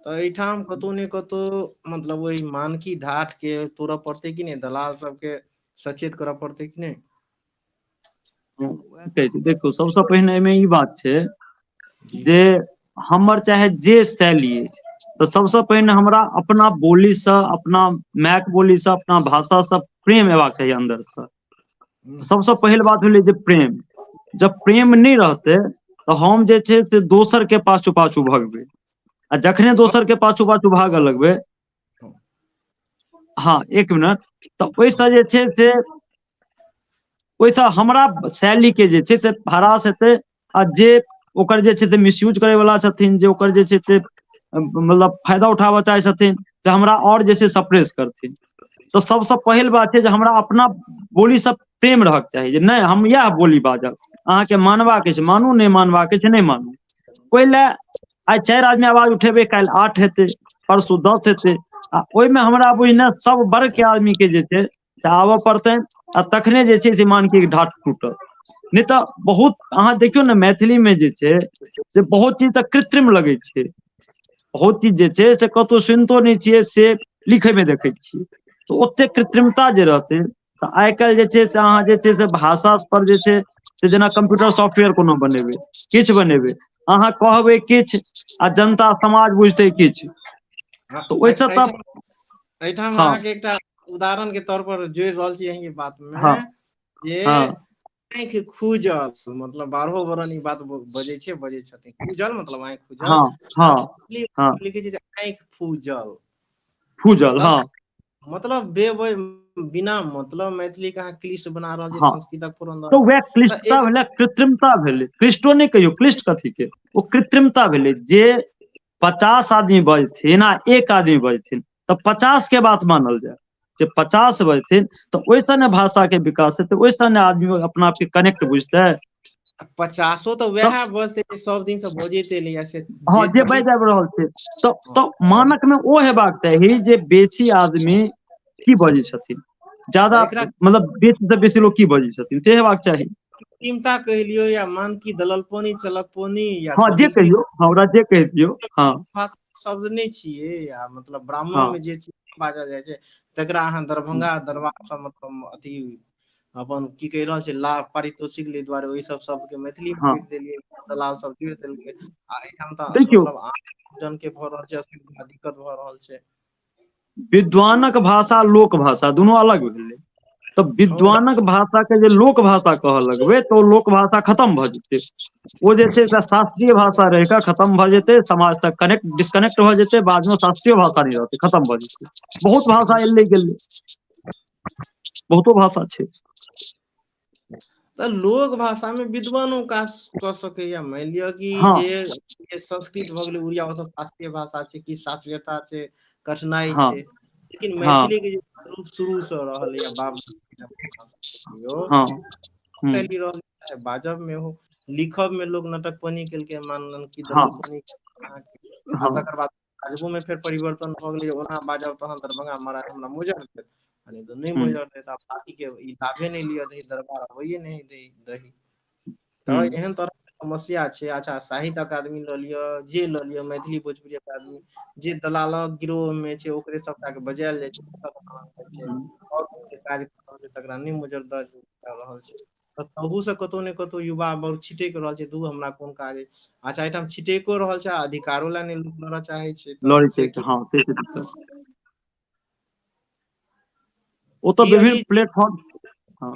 तऽ एहिठाम कतहु ने कतहु मतलब ओहि मानकी ढाठ के तोड़ऽ पड़तै कि नहि, दलाल सबके सचेत करऽ पड़तै कि नहि? वएह कहै छै, देखू सबसँ पहिने एहिमे ई बात छै जे हमर चाहे जे शैली अछि, तऽ सबसँ पहिने हमरा अपना बोलीसँ, अपना मायक बोलीसँ, अपना भाषासँ प्रेम एबाक चाही अन्दरसँ। सबसँ पहिल बात भेलै जे प्रेम। जब प्रेम नहि रहतै तऽ हम जे छै से दोसर के पाछू पाछू भगबै, आ जखने दोसर के पाछू पाछू भागऽ लगबै, हँ एक मिनट, तऽ ओहिसँ जे छै से ओहिसँ हमरा शैली के जे छै से ह्रास हेतै, आ जे ओकर जे छै से मिसयूज करै वला छथिन, जे ओकर जे छै से मतलब फायदा उठाबऽ चाहै छथिन, तऽ हमरा आओर जे छै सप्रेस करथिन। तऽ सबसँ पहिल बात छै जे हमरा अपना बोलीसँ प्रेम रहक चाही, जे नहि हम इएह बोली बाजब, अहाँके मानबाक अछि मानू, नहि मानबाक अछि नहि मानू। ओहि लए आइ 4 आदमी आवाज उठेबै, काल्हि 8 हेतै, परसू 10 हेतै, आ ओहिमे हमरा बुझने सब वर्ग के आदमी के जे छै से आबऽ पड़तनि, आ तखने जे छै से मानकीक ढाठ टूटत। नहि तऽ बहुत अहाँ देखियौ ने मैथिली मे जे छै से बहुत चीज तऽ कृत्रिम लगै छै, बहुत चीज जे छै से कतहु सुनितो नहि छियै, से लिखै मे देखै छियै। तऽ ओते कृत्रिमता जे रहतै तऽ आइ काल्हि जे छै से अहाँ जे छै से भाषा पर जे छै से जेना कम्प्यूटर सॉफ्टवेयर कोनो बनेबै, किछु बनेबै, अहाँ कहबै किछु आ जनता समाज बुझतै किछु, तऽ ओहिसँ तऽ एहिठाम अहाँके एकटा उदाहरण के तौर पर जोड़ि रहल छी अहीं के बात मे, जे आँखि खुजल मतलब 12 वर्ण ई बात बजै छै, बजै छथिन, खुजल मतलब आँखि खुजल, लिखै छै आँखि फूजल, फूजल, हँ, मतलब बिना मतलब मैथिली के अहाँ क्लिष्ट बना रहल छी, संस्कृतक फोरन तऽ वएह क्लिष्टता भेलै, कृत्रिमता भेलै। क्लिष्टो नहि कहियौ, क्लिष्ट कथी के, ओ कृत्रिमता भेलै। जे 50 आदमी बजथिन आ 1 आदमी बजथिन तऽ 50 के बात मानल जाय, जे 50 बजथिन तऽ ओहिसँ ने भाषा के विकास हेतै, ओहिसँ ने आदमी अपना आपके कनेक्ट बुझतै। 50 तऽ वएह बजतै जे सब दिन से बजैत एलैया से, हँ जे बाजि आबि रहल छै। तऽ मानक मे ओ हेबाक चाही जे बेसी आदमी की बजै छथिन, ज्यादा मतलब बेसी से बेसी लोग की बजै छथिन, से हेबाक चाही। कृत्रिमता कहि लियौ या मानकी दललपोनी चलकपोनी या हँ जे कहियौ, हमरा जे कहि दियौ, हँ शब्द नहि छियै, या मतलब ब्राह्मण मे जे चीज बाजल जाइ छै तकरा अहाँ दरभंगा दरबार सब मतलब अथी अपन की कहि रहल छै लाभ पारितोषिक ले दुआरे ओहि सब शब्द के मैथिली मे जोड़ि देलियै, दलाल सब जोड़ि देलकै, आ एहिठाम तऽ मतलब आम जन के भऽ रहल छै असुविधा, दिक्कत भऽ रहल छै। विद्वानक भाषा लोक भाषा दुनू अलग भेलै, तऽ विद्वानक भाषा के जे लोक भाषा कहऽ लगबै तऽ ओ लोक भाषा खतम भऽ जेतै, ओ जे छै से शास्त्रीय भाषा रहि कऽ खतम भऽ जेतै, समाज तक कनेक्ट डिस्कनेक्ट भऽ जेतै, बादमे शास्त्रीय भाषा नहि रहतै, खतम भऽ जेतै। बहुत भाषा एलै गेलै, बहुतो भाषा छै। तऽ लोक भाषा मे विद्वानो काज कऽ सकैया, मानि लिअ कि जे संस्कृत भऽ गेलै, उड़िया, ओ सब शास्त्रीय भाषा छै, कि शास्त्रीयता छै, कठिनाइ छै, लेकिन मैथिली के जे रूप शुरू से रहल या बाप रहल, बाजब मे हो, लिखब मे लोक नटकपनी केलकै, मानलन की दलपनी, तकर बाद बाजबो मे फेर परिवर्तन भऽ गेलै, ओना बाजब तहन दरभंगा महाराज हमरा मोजर देत, तऽ नहि मोजर देत, आ बाकी के ई लाभे नहि लिअ दही, दरबार अबैये नहि दही, तऽ एहन तरह समस्या छै। अच्छा साहित्य अकादमी लऽ लिअ, जे लऽ लिअ, मैथिली भोजपुरी अकादमी जे दलालक गिरोह मे छै ओकरे सबटा के बजायल जाइ छै, आओर काज तकरा नहि मोजर दऽ रहल छै, तऽ तहू से कतहु ने कतहु युवा वर्ग छिटैक रहल छै, दू हमरा कोन काज अछि। अच्छा एहिठाम छिटैको रहल छै आ अधिकारो लए नहि लोक लड़ऽ चाहै छै, लड़ै छै, हँ से ओ तऽ विभिन्न प्लेटफॉर्म,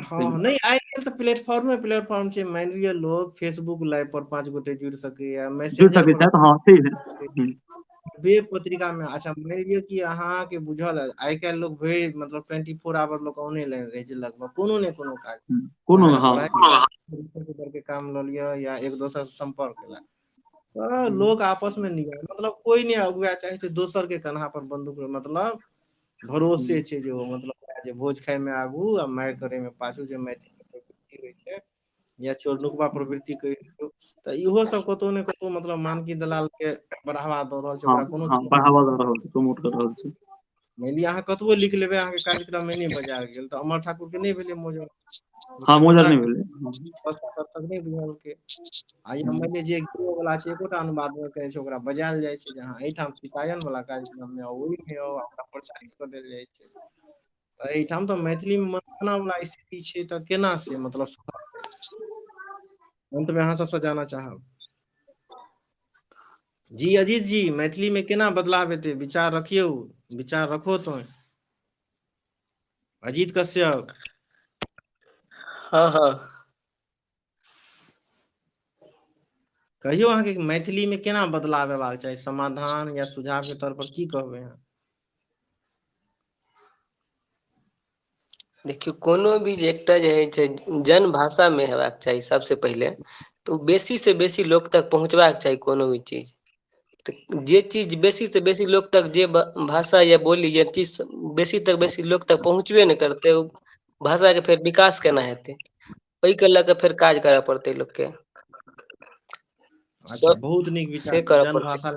हँ नहि आइ काल्हि तऽ प्लेटफॉर्मे प्लेटफॉर्म छै, मानि लिअ लोक फेसबुक लाइव पर 5 गोटे जुड़ि सकैया, मैसेंजर पर, वेब पत्रिका मे। अच्छा मानि लिअ कि अहाँके बुझल आइ काल्हि लोक भरि मतलब 24 आवर लोक ऑनलाइन रहै छै लगभग, कोनो ने कोनो काज, कोनो के काम लऽ लिअ या एक दोसर से सम्पर्क लए, तऽ लोक आपस मे मतलब कोइ नहि अगुआ चाहै छै दोसर के कन्हा पर बंदूक, मतलब भरोसे छै जे ओ मतलब जे भोज खाय मे आगू आ मारि करे मे पाछू, जे मैथिली प्रवृत्ति होइ छै या चोरनुकबा प्रवृत्ति कहियौ, तऽ इहो सब कतहु ने कतहु मतलब मानकी दलाल के बढ़ावा दऽ रहल छै, ओकरा कोनो बढ़ावा दऽ रहल छै, प्रमोट कर रहल छै। मानि लिअ अहाँ कतबो लिख लेबै, अहाँके कार्यक्रम मे नहि बजायल गेल, तऽ अमर ठाकुर के नहि भेलै मोजर, हँ मोजर नहि भेलै, तक नहि बुझलकै। आ मानि लिअ जे गिरो वाला छै एकोटा अनुवाद नहि करै छै, ओकरा बजायल जाइ छै जे अहाँ एहिठाम सीतायन वाला कार्यक्रम मे आउ, ओहिमे आउ, ओकरा प्रचारित कऽ देल जाइ छै। तऽ एहिठाम तऽ मैथिली मे मनना वाला स्थिति छै, तऽ केना से मतलब अंत मे अहाँ सबसँ जानऽ चाहब। जी अजीत जी, मैथिली में केना बदलाव हेतै? विचार रखियौ, विचार रखो तो। अजीत कश्यप। हँ हँ। कहियौ अहाँके मैथिली में केना बदलाव अयबाक चाही, समाधान या सुझाव के तौर पर की कहबै अहाँ? देखियौ, कोनो भी जे एकटा जे होइ छै जनभाषामे हेबाक चाही सबसँ पहिले। तऽ ओ बेसी से बेसी लोक तक पहुँचबाक चाही कोनो भी चीज। तऽ जे चीज बेसी से बेसी लोक तक जे भाषा या बोली या चीज बेसी तक बेसी लोक तक पहुँचबे नहि करतै, ओ भाषाके फेर विकास केना हेतै? ओहिके लऽ कऽ फेर काज करऽ पड़तै लोकके। अच्छा, बहुत नीक से विचार, करऽ जन पड़तै। भाषा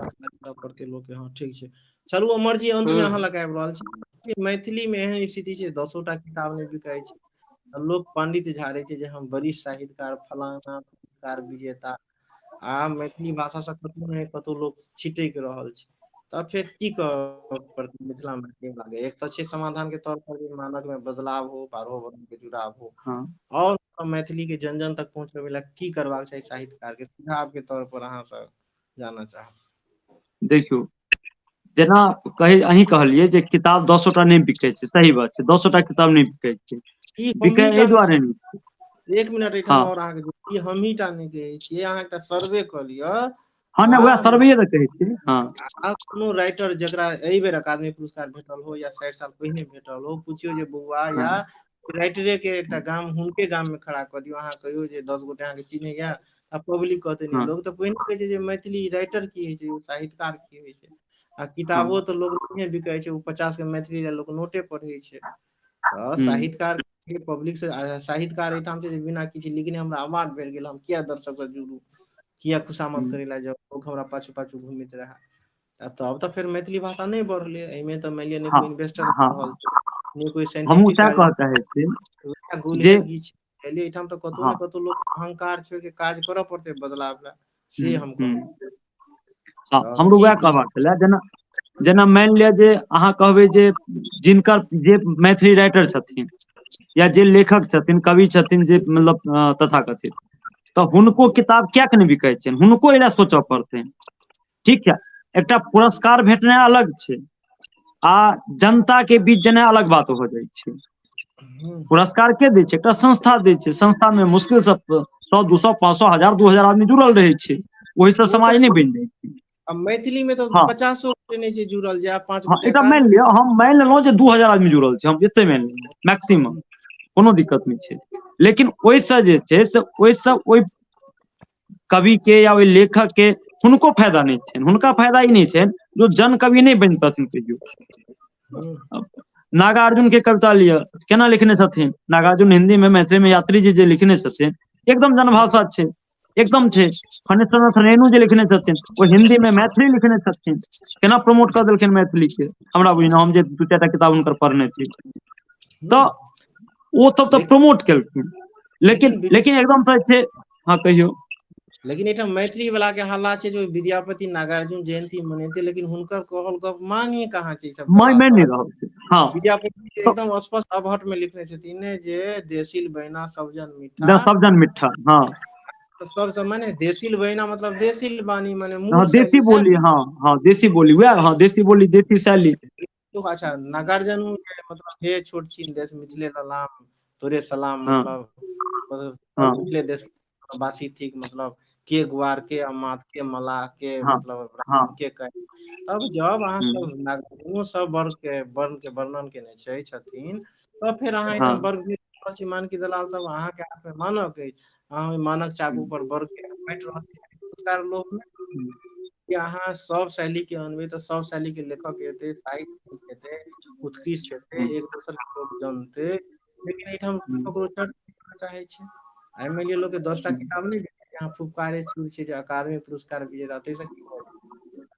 पड़तै लोकके। हँ, ठीक छै। चलू अमर जी, अंत हूँ मे अहाँ लग आबि रहल छी। मैथिली मे एहन स्थिति छै, 10 टा किताब नहि बिकाइ छै। लोक पंडित झाड़े छै जे हम वरिष्ठ साहित्यकार फलाना पुरस्कार विजेता, आ मैथिली भाषा से कतहु ने कतहु लोक छिटैक रहल छै। तऽ फेर की कर मिथिला मे? एक तऽ छै समाधान के तौर पर मानक मे बदलाव हो, बारहो वर्ण के जुड़ाव हो, हँ और मैथिली के जन जन तक पहुँचबे ला की करबाक चाही साहित्यकार के, सुझाव के तौर पर अहाँ से जानऽ चाहब? देखियौ, जेना कही अहीं कहलियै जे किताब 10 टा नहि बिकै छै, सही बात छै, 10 टा किताब नहि बिकै छै। ई बिकै हमही एहि टा दुआरे नहि छै। एक मिनट, एहिठाम हँ और अहाँके ई हमही टा नहि कहै छियै, अहाँ एकटा सर्वे कऽ लिअ। हँ, आ नहि, उएह सर्वेये तऽ कहै छी, हँ। आ कोनो राइटर जकरा एहि बेर अकादमी पुरस्कार भेटल हो या 60 साल पहिने भेटल हो, पुछियौ जे बौआ, हँ या राइटरे के एकटा गाम, हुनके गाम मे खड़ा कऽ दियौ, अहाँ कहियौ जे 10 गोटे अहाँके चिन्हैया? आ पब्लिक कहतै नहि। हँ लोक तऽ पहिने कहै छै जे मैथिली राइटर की होइ छै, साहित्यकार की होइ छै? आ हँ किताबो तऽ लोक नहिए बिकाइ छै, ओ 50 के मैथिली लए लोक नोटे पढ़ै छै। तऽ हूँ साहित्यकार पब्लिक से, साहित्यकार एहिठाम छै जे बिना किछु लिखने हमरा अवार्ड भेट गेल, हम किया दर्शक से जुड़ू, किया खुशामद हूँ करै लए जाउ, लोक हमरा पाछू पाछू घुमैत रहै? आ तब तऽ फेर मैथिली भाषा नहि बढ़लै। एहिमे तऽ मानि लिअ नहि हँ कोइ इन्वेस्टर हँ रहल छै, नहि कोई हमहूँ साइंटिफिक सएह काज। कहऽ चाहै छी गुलहे जे गी छै, एहिठाम तऽ कतहु हँ ने कतहु लोक अहंकार छोड़ि के काज करऽ पड़तै बदलाव लए, हूँ से हम हूँ कहब। हँ, तऽ हमरो की उएह कहबाक छलए, जेना जेना मानि लिअ जे अहाँ कहबै जे जिनकर जे मैथिली राइटर छथिन या जे लेखक छथिन, कवि छथिन, जे मतलब तथाकथित, तऽ हुनको किताब कियाक नहि बिकाइ छनि? हुनको एहि लए सोचय पड़तनि। ठीक छै, एकटा पुरस्कार भेटनाइ अलग छै आ जनता के बीच जेनाइ अलग बात हो जाइ छै। हूँ पुरस्कार के दै छै? एकटा संस्था दै छै। संस्था मे मुश्किल से 100, 200, 500, 1000, 2000 आदमी जुड़ल रहै छै। ओहिसँ ओ तऽ समाज नहि बनि जाइ छै। आ मैथिली मे तऽ हँ 50 गोटे नहि छै जुड़ल, जे आब पाँच हँ, गोटे एकटा मानि अकादमी लिअ, हम मानि लेलहुँ जे 2000 आदमी जुड़ल छै, हम एते मानि लेलहुँ मैक्सिमम, कोनो दिक्कत नहि छै। लेकिन ओहिसँ जे छै से ओहिसँ ओहि कवि के या ओहि लेखक के हुनको फायदा नहि छनि। हुनका फायदा ई नहि छनि जे जन कवि नहि बनि पथिन कहियो। हूँ नागार्जुन के कविता लिअ, केना लिखने छथिन नागार्जुन हिन्दी मे, मैथिली मे यात्री जी जे लिखने छथिन, एकदम जनभाषा छै, एकदम छै। फणीश्वरनाथ रेणु जे लिखने छथिन, ओ हिन्दी मे मैथिली लिखने छथिन, केना प्रमोट कऽ देलखिन मैथिली के, हमरा बुझना, हम जे दू चारि टा किताब हुनकर पढ़ने छी। हूँ तऽ ओ सब तऽ लेकिन प्रमोट केलखिन, लेकिन लेकिन लेकिन एकदम से छै। हँ, कहियौ। लेकिन एहिठाम मैथिली वला के हल्ला छै जे विद्यापति नागार्जुन जयन्ती मनेतै, लेकिन हुनकर कहल गप मानिये कहाँ छै ई सब मानि दलाल मानि नहि सब। रहल छै, हँ। विद्यापति तऽ एकदम स्पष्ट अवहट मे लिखने छथिन ने जे देसिल बैना सब जन मीठा। सब जन मिठ्ठा, हँ। तऽ सब तऽ मने देसिल बैना मतलब देसिल बानी, मने हँ, मूल देशी शैली सएह। बोली, हँ हँ, देशी बोली, वएह, हँ, देशी बोली, देशी शैली। अच्छा, नागार्जुन मतलब हे छोट छिन देश मिथिले ललाम तोरे सलाम, हँ मतलब हँ मिथिले देश वासी ठीक, मतलब के गुआर, के अमात, के मलाह के, हँ मतलब हँ ब्राह्मण के कह। तब जब अहाँ हूँ सब नागार्जुनो सब वर्ग के वर्ण के वर्णन केने छै छथिन, तब फेर अहाँ हँ एहिठाम वर्ग छी मानकी दलाल सब, अहाँके हाथ मे मानक अछि, अहाँ ओहि मानक चाकू हूँ पर वर्ग के बाँटि रहल छी लोक मे। हूँ कि अहाँ सब शैली के अनबै तऽ सब शैली के लेखक एतै, साहित्य हेतै, उत्कृष्ट हेतै, हूँ एक दोसर के लोक जनतै। लेकिन एहिठाम हूँ ककरो चर्चा चाहै छै। आइ मानि लिअ लोक 10टा हूँ किताब नहि, यहाँ फुफकारे शुरू छै जे अकादमी पुरस्कार विजेता, ताहिसँ की भऽ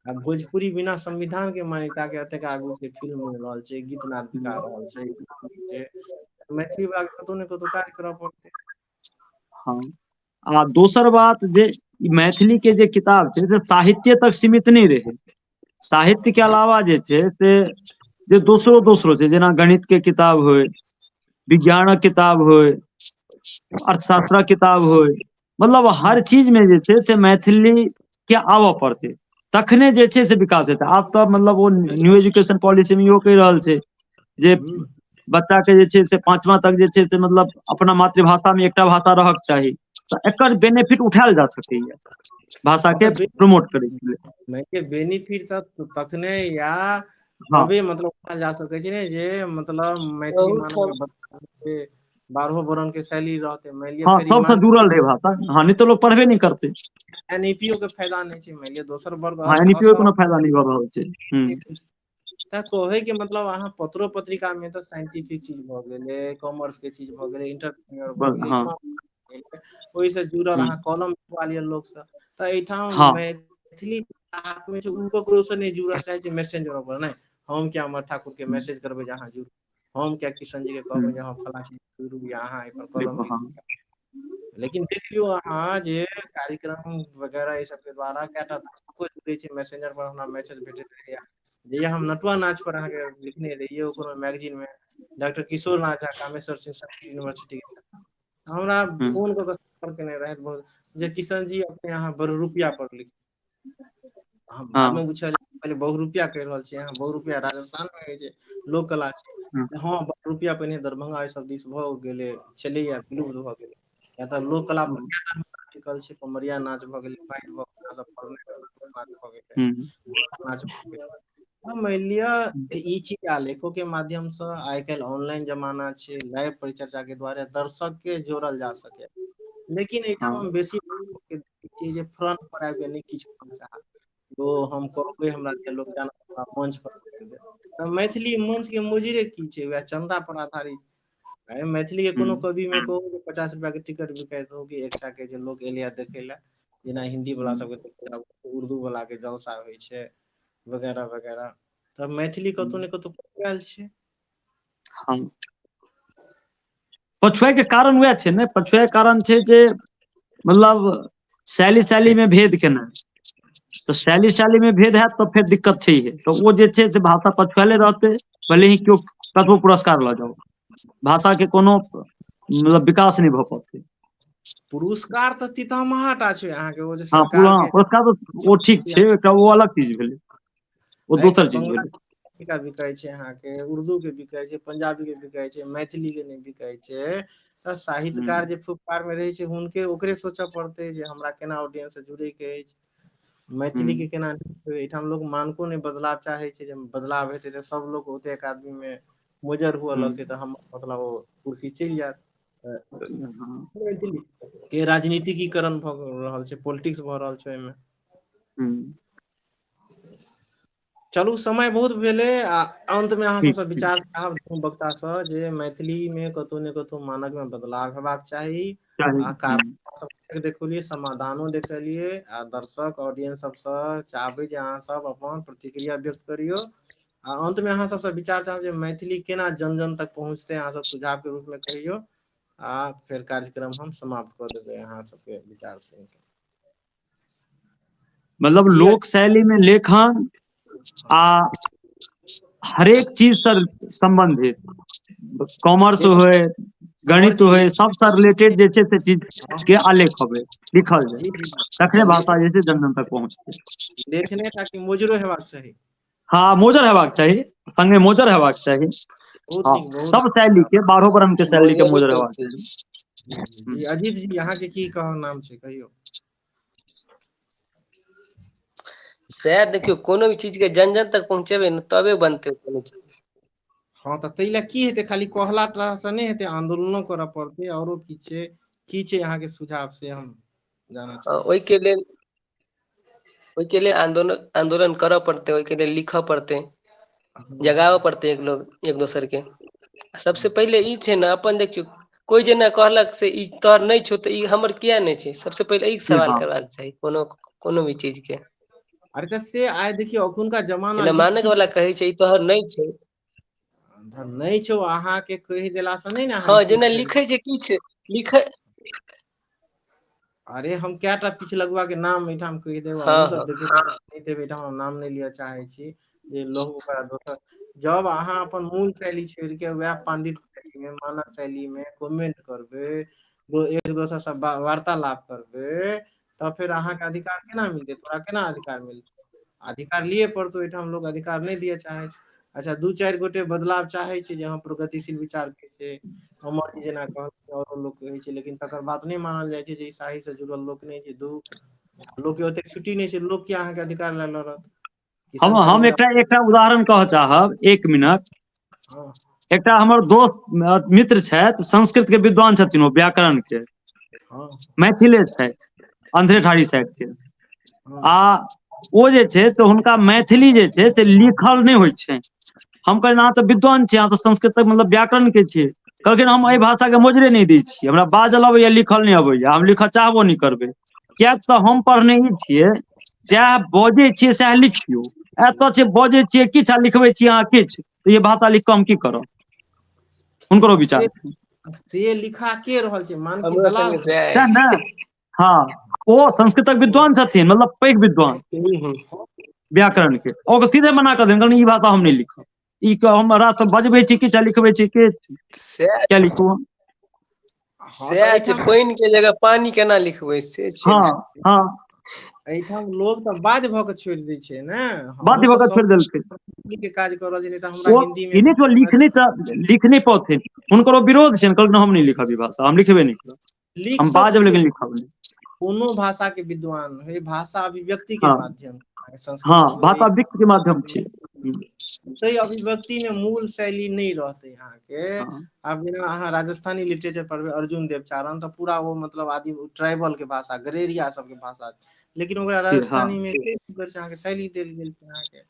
आ भोजपुरी बिना संविधान के मान्यता के एतेक आगू छै, फिल्म बनि रहल छै, गीत नाद बिका हूँ रहल छै। मैथिली भाषा कतहु ने कतहु काज करऽ पड़तै। हँ, आ दोसर बात जे ई मैथिली के जे किताब छै से साहित्ये तक सीमित नहि रहै। साहित्य के अलावा जे छै से जे दोसरो दोसरो छै, जेना गणित के किताब होइ, विज्ञानक किताब होइ, अर्थशास्त्रक किताब होइ, मतलब हर चीजमे जे छै से मैथिली के आबऽ पड़तै। तखने जे छै से विकास हेतै। आब तऽ मतलब ओ न्यू एजुकेशन पॉलिसी मे इहो कहि रहल छै जे बच्चा के जे छै से पाँचवा तक जे छै से मतलब अपना मातृभाषा मे एकटा भाषा रहक चाही। तऽ एकर बेनिफिट उठायल जा सकैया भाषा के प्रमोट करै के लेल। नहि बेनिफिट तऽ तखने या तबे मतलब उठायल जा सकै छै ने जे मतलब मैथिली मानक बारहो वर्ण के शैली रहतै। मानि लिअ हँ सबसँ जुड़ल रहै भाषा, हँ नहि तऽ लोक पढ़बे नहि करतै। एनईपीओ के फायदा नहि छै, मानि लिअ दोसर वर्ग। हँ एनईपीओ कोनो फायदा नहि भऽ रहल छै। तऽ कहै के मतलब अहाँ पत्रो पत्रिका मे तऽ साइंटिफिक चीज भऽ गेलै, कॉमर्स के चीज भऽ गेलै, इंटरप्रेन्योर भऽ गेलै, ओहिसँ जुड़ल अहाँ कॉलम लिखवा लिअ लोकसँ। तऽ एहिठाम मैथिली ओ ककरोसँ नहि जुड़ऽ चाहै छै मैसेंजर पर, नहि हम किया अमर ठाकुर के मैसेज करबै जे अहाँ जुड़ू, हम किया किशन जी के कहबै जे अहाँ फलां चीज जुड़ू या अहाँ एहि पर कॉलम लिखू। लेकिन देखियौ अहाँ जे कार्यक्रम वगैरह ई सबके द्वारा कएटा जुड़ै छै मैसेंजर पर हमरा मैसेज भेटैत रहैया। जहिया हम नटुआ नाच पर अहाँके लिखने रहियै कोनो मैगजीन मे, डॉक्टर किशोर नाथ झा कामेश्वर सिंह संस्कृत यूनिवर्सिटी के, हमरा फोन कऽ के केने रहथि बहुत जे किशन जी अपने अहाँ बररूपिया पर लिखू। हम बादमे पुछलियै बहुरूपिया कहि रहल छी अहाँ, बहुरूपिया राजस्थान मे होइ छै, लोक कला छै। हँ बहुरूपिया पहिने दरभंगा ई सब दिस भऽ गेलै छलैया, विलुप्त भऽ गेलै। किया तऽ लोक कला पर टिकल छै, कमरिया नाच भऽ गेलै, बाइट भऽ गेलै, नाच भऽ गेलै, नाच भऽ गेलै। मानि लिअ ई चीज आलेखो के माध्यम से आइ काल्हि ऑनलाइन जमाना छै, लाइव परिचर्चा के द्वारा दर्शक के जोड़ल जा सकै। लेकिन एहिठाम हम बेसी जे फ्रंट पर आबि के नहि किछु करऽ चाहब, ओ हम कहबै हमरा जे लोक जानत मंच पर। तऽ मैथिली मंच के मुजरे की छै, वएह चन्दा पर आधारित। मैथिली के कोनो कवि मे कहू जे 50 रुपआ के टिकट बिकाइत हो कि एकटा के जे लोक एलैया देखै लए, जेना हिन्दी वाला सबके उर्दू वाला के जलसा होइ छै वगैरह वगैरह। तऽ मैथिली कतौ ने कतौ पछुआयल छै। हँ पछुआए के कारण वएह छै ने, पछुआए के कारण छै जे मतलब शैली शैली मे भेद केनाइ। तऽ शैली शैली मे भेद हैत तऽ फेर दिक्कत छैहे, तऽ ओ जे छै से भाषा पछुआएले रहतै, भले ही केओ कतबो पुरस्कार लऽ जाउ, भाषा के कोनो मतलब विकास नहि भऽ पौतै। पुरस्कार तऽ तितामहाटा छै अहाँके, ओ जे हँ सरकार के पुरस्कार तऽ ओ ठीक छै, एकटा ओ अलग चीज भेलै, ओ दोसर चीज भेलै। बिकाइ छै अहाँके, उर्दू के बिकाइ छै, पंजाबी के बिकाइ छै, मैथिली के नहि बिकाइ छै। तऽ साहित्यकार जे फुफकार मे रहै छै हुनके ओकरे सोचऽ पड़तै जे हमरा केना ऑडियंस से जुड़े के अछि, मैथिली के केना। एहिठाम लोक मानको नहि बदलाव चाहे छै, जे बदलाव हेतै तऽ सब लोक ओते अकादमी मे मोजर हुअ लगतै तऽ हम मतलब ओ कुर्सी चलि जायत। मैथिली के राजनीतिकीकरण भऽ रहल छै, पॉलिटिक्स भऽ रहल छै ओहिमे। चलू समय बहुत भेलै आ अंत मे अहाँ सबसँ विचार चाहब दुनू वक्ता सँ जे मैथिली मे कतौ ने कतौ मानक मे बदलाव हेबाक चाही आ कारण सब देखलियै, समाधानो देखलियै आ दर्शक ऑडियंस सबसँ चाहबै जे अहाँ सब अपन प्रतिक्रिया व्यक्त करियौ। आ अंत मे अहाँ सबसँ विचार चाहब जे मैथिली केना जन जन तक पहुँचतै, अहाँ सब सुझाव के रूप मे कहियौ आ फेर कार्यक्रम हम समाप्त कऽ देबै अहाँ सबके विचार सुनि के। मतलब लोक शैली मे लेखन आ हरेक चीज सँ सम्बन्धित, कॉमर्स होय, गणित होय, सबसँ रिलेटेड जे छै से चीज के आलेख होबै, लिखल जाय, तखने भाषा जे छै जन जन तक पहुँचतै। लेखने टा कि मोजरो हेबाक चाही। हँ मोजर हेबाक चाही, संगे मोजर हेबाक चाही। सब शैली के, बारहो वर्ण के शैली के मोजर हेबाक चाही। जी अजीत जी अहाँके की कहब नाम छै, कहियौ। सएह देखियौ कोनो भी चीज के जन जन तक पहुँचेबै ने तबे बनतै कोनो चीज। हँ तऽ ताहि लए की हेतै, खाली कहला टा से नहि हेतै, आन्दोलनो करऽ पड़तै औरो की छै, की छै अहाँके सुझाव से हम जानऽ चाहब। ओहिके लेल आन्दोलन करऽ पड़तै, ओहिके लेल लिखऽ पड़तै, जगाबऽ पड़तै एक लोग एक दोसर के। सबसे पहिले ई छै ने अपन देखियौ कोइ जेना कहलक से ई तोहर नहि छौ तऽ ई हमर किया नहि छै, सबसे पहिले ई सवाल करबाक चाही कोनो कोनो भी चीज के। अरे तऽ से आइ देखियौ अखुनका जमाना जेना मानक वाला कहै छै ई तोहर नहि छै, नहि छौ अहाँके कहि देलासँ नहि ने। हँ जेना लिखै छै किछु लिखै, अरे हम कएटा पिछलगुआ के नाम एहिठाम कहि देब, अहूँ सब देखबै देब, एहिठाम हम नाम नहि लिअ चाहै छी जे लोक ओकरा दोसर। जब अहाँ अपन मूल शैली छोड़ि के वएह पांडित शैली मे, मानक शैली मे कमेंट करबै, एक दोसर से वार्तालाप करबै, तऽ फेर अहाँके अधिकार केना मिलतै, तोरा केना अधिकार मिलतै? अधिकार लिए पड़तौ, एहिठाम लोक अधिकार नहि दिअ चाहै छै। अच्छा, दू चारि गोटे बदलाव चाहै छै जे हँ प्रगतिशील विचार के छै, अमर जी जेना कहलखिन औरो लोक कहै छै, लेकिन तकर बात नहि मानल जाइ छै जे ई शाही से जुड़ल लोक नहि छै। दू लोक के ओतेक छुट्टी नहि छै, लोक किया अहाँके अधिकार लए लड़त? हम किसान हम कारीगर एकटा एकटा उदाहरण कहऽ चाहब, एक मिनट। हँ। एकटा हमर दोस्त मित्र छथि, संस्कृत के विद्वान छथिन, ओ व्याकरण के मैथिले छथि, अंधेरठारी साइड के। हँ। आ ओ जे छै से हुनका मैथिली जे छै से लिखल नहि होइ छनि। हम कहलियनि अहाँ तऽ विद्वान छियै, अहाँ तऽ संस्कृतक मतलब व्याकरण के छियै। कहलखिन हम एहि भाषाके मोजरे नहि दै छियै, हमरा बाजल अबैया लिखल नहि अबैया, हम लिखऽ चाहबो नहि करबै, किएक तऽ हम पढ़ने ई छियै, जएह बजै छियै सएह लिखियौ। एतऽ छै बजै छियै किछु आ लिखबै छियै अहाँ किछु, तऽ ई भाषा लिख कऽ हम की करब? हुनकरो विचार से छनि। से लिखा के रहल छै? मानकी हमरो दलाल संगे सब। सएह सएह ने? हँ, ओ संस्कृतक विद्वान छथिन, मतलब पैघ विद्वान हूँ हूँ। व्याकरण के। ओ सीधे मना कऽ देलखिन, ई भाषा हम नहि लिखब, ई हमरा तऽ बजबै छी किछु आ लिखबै छी किछु, सएह किया लिखू हम? हँ, तऽ सएह छै, एहिठाम पानि के जगह पानी केना लिखबै से छै हँ ने। हँ। एहिठाम लोक तऽ बाध्य भऽ कऽ छोड़ि दै छै ने। बाध्य हमहूँ भऽ तऽ कऽ सब छोड़ि देलकै। के काज कऽ रहल छी, नहि तऽ हमरा ओ हिन्दी मे ई नहि छै ओ लिख नहि लिख नहि पौथिन, हुनकर ओ विरोध छनि, कहलखिन हम नहि लिखब ई भाषा, हम लिखबे नहि करब, लिख हम सब बाजब सकै लेकिन लिखब नहि। कोनो भाषा के विद्वान होइ, भाषा अभिव्यक्ति के हँ माध्यम, हँ, संस्कृत भाषा होइ, व्यक्त के माध्यम छै। ताहि अभिव्यक्ति मे मूल शैली नहि रहतै अहाँके। हँ। आब जेना अहाँ राजस्थानी लिटरेचर पढ़बै, अर्जुन देवचारण, तऽ पूरा ओ मतलब आदि ट्राइबल के भाषा, गरेरिया सबके भाषा, लेकिन ओकरा जी हँ। राजस्थानी मे अहाँके शैली देल गेल छै अहाँके।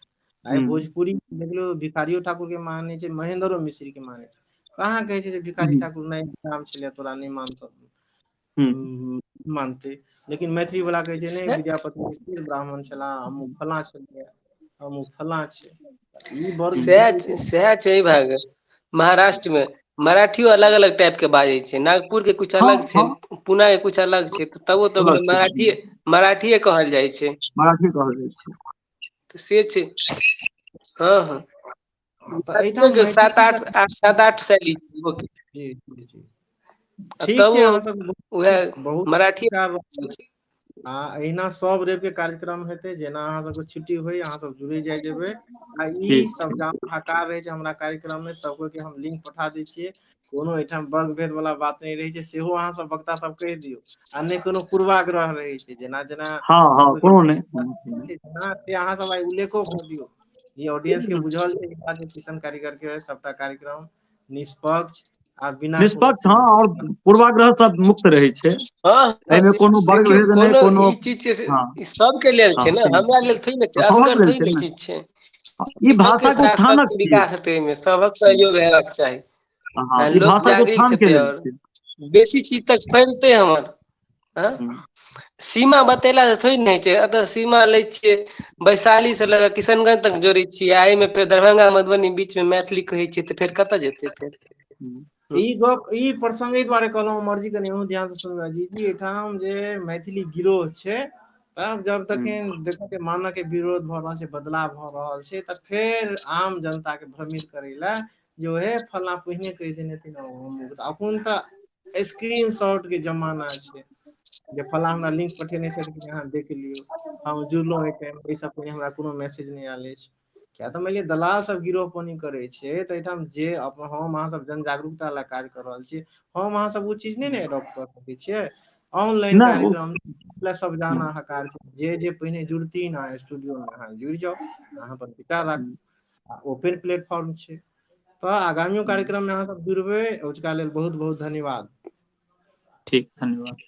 आइ हूँ भोजपुरी देखियौ, भिखारियो ठाकुर के मानै छै, महेन्द्रो मिश्र के मानै छै। कहाँ कहै छै जे भिखारी हूँ ठाकुर नहि नाम छलै तोरा नहि मानतौ, हूँ। मानतै। लेकिन मैथिली वाला कहै छै नहि, सएह विद्यापति ब्राह्मण छलाह, अमुक फलां छलै, अमुक फलां छै। ई वर्ग सएह सएह छै भाग। महाराष्ट्र मे मराठियो अलग अलग टाइप के बाजै छै, नागपुर के कुछ हँ अलग छै, हँ। पुना के कुछ अलग छै, तऽ तबो तऽ अलग ओकरा छै। मराठिए मराठिए कहल जाइ छै। मराठी कहल जाइ छै। तऽ से छै। हँ हँ। तऽ एहिठाम के सात मैथिली आठ आठ सात आठ शैली छै ओके। जी जी जी। आ ठीक तब छै, अहाँ सब उएह बहुत मराठी विचार रहल छै। आ अहिना सब रवि के कार्यक्रम हेतै, जेना अहाँ सबके छुट्टी होय अहाँ सब जुड़े जाय जेबै। आ ई ठीक सब छै। जान हकार रहे छै हमरा कार्यक्रम मे, सबके के हम लिंक पठा दै छियै। कोनो एहिठाम वर्ग भेद वाला बात नहि रहै छै, सेहो अहाँ सब वक्ता सब कहि दियौ। आ नहि कोनो पूर्वाग्रह रहै छै, जेना जेना हँ हँ, सब कोनो नहि। से अहाँ सब आइ उल्लेखो कऽ दियौ। ई ऑडियंस के बुझल छै ई बात जे किशन कारीगर के सबटा कार्यक्रम निष्पक्ष आ बिना कोनो निष्पक्ष, हँ, और पूर्वाग्रह सब मुक्त रहै छै। हँ हँ, एहिमे से कोनो वर्ग देखियौ भेद नहि कोनो कोनो। ई चीज छै से हँ ई सबके लेल हँ, छै ने, हमरा लेल थोड़े ने छै, सभक असगर लेल थोड़े छै ने ने। चीज छै। ई सबके भाषा के साथ उत्थानक सबके छियै। विकास हेतै एहिमे, सभक सहयोग हेबाक चाही। हँ, आ ई लोक भाषा के जागृत उत्थान के हेतै लेल आओर छै। बेसी चीज तक फैलतै हमर। आँ हूँ। सीमा बतेला सँ थोड़े ने होइ छै, एतऽ सीमा लै छियै वैशाली से लऽ कऽ किशनगंज तक जोड़ै छियै, आ एहिमे फेर दरभंगा मधुबनी बीचमे मैथिली कहै छियै तऽ फेर कतऽ जेतै फेर। हूँ। ई गप ई प्रसंग एहि दुआरे कहलहुं अमरजी, कनि अहूँ ध्यान से सुनबै जी एहिठाम जे मैथिली गिरोह छै, तब जब हूँ। तखन देखै मानक के विरोध भऽ रहल छै, बदलाव भऽ रहल छै, तऽ फेर आम जनता के भ्रमित करै लए जे हे फल्लाँ पहिने कहि देने अखन तऽ स्क्रीन शॉट के जमाना छै। जे फलाँ हमरा लिंक पठेने छलखिन अहाँ देख लियौ, हम जुड़लहुँ एहि टाइम, ओहिसँ पहिने हमरा कोनो मैसेज नहि आयल अछि। किया तऽ मानि लिअ दलाल सब गिरोहपनी करै छै तऽ एहिठाम जे हम अहाँ सब जन जागरूकता लए काज कऽ रहल छी, हम अहाँ सब ओ चीज नहि ने एडोप्ट कऽ सकै छियै। ऑनलाइन नहि ओ कार्यक्रम सब जाना हकार छै, जे जे पहिने जुड़थिन अहाँ स्टूडियो मे अहाँ जुड़ि जाउ, अहाँ अपन विचार राखू, आ ओपेन प्लेटफॉर्म छै। तऽ आगामियो कार्यक्रम मे अहाँ सब जुड़बै, ओजुका लेल बहुत बहुत धन्यवाद। ठीक, धन्यवाद।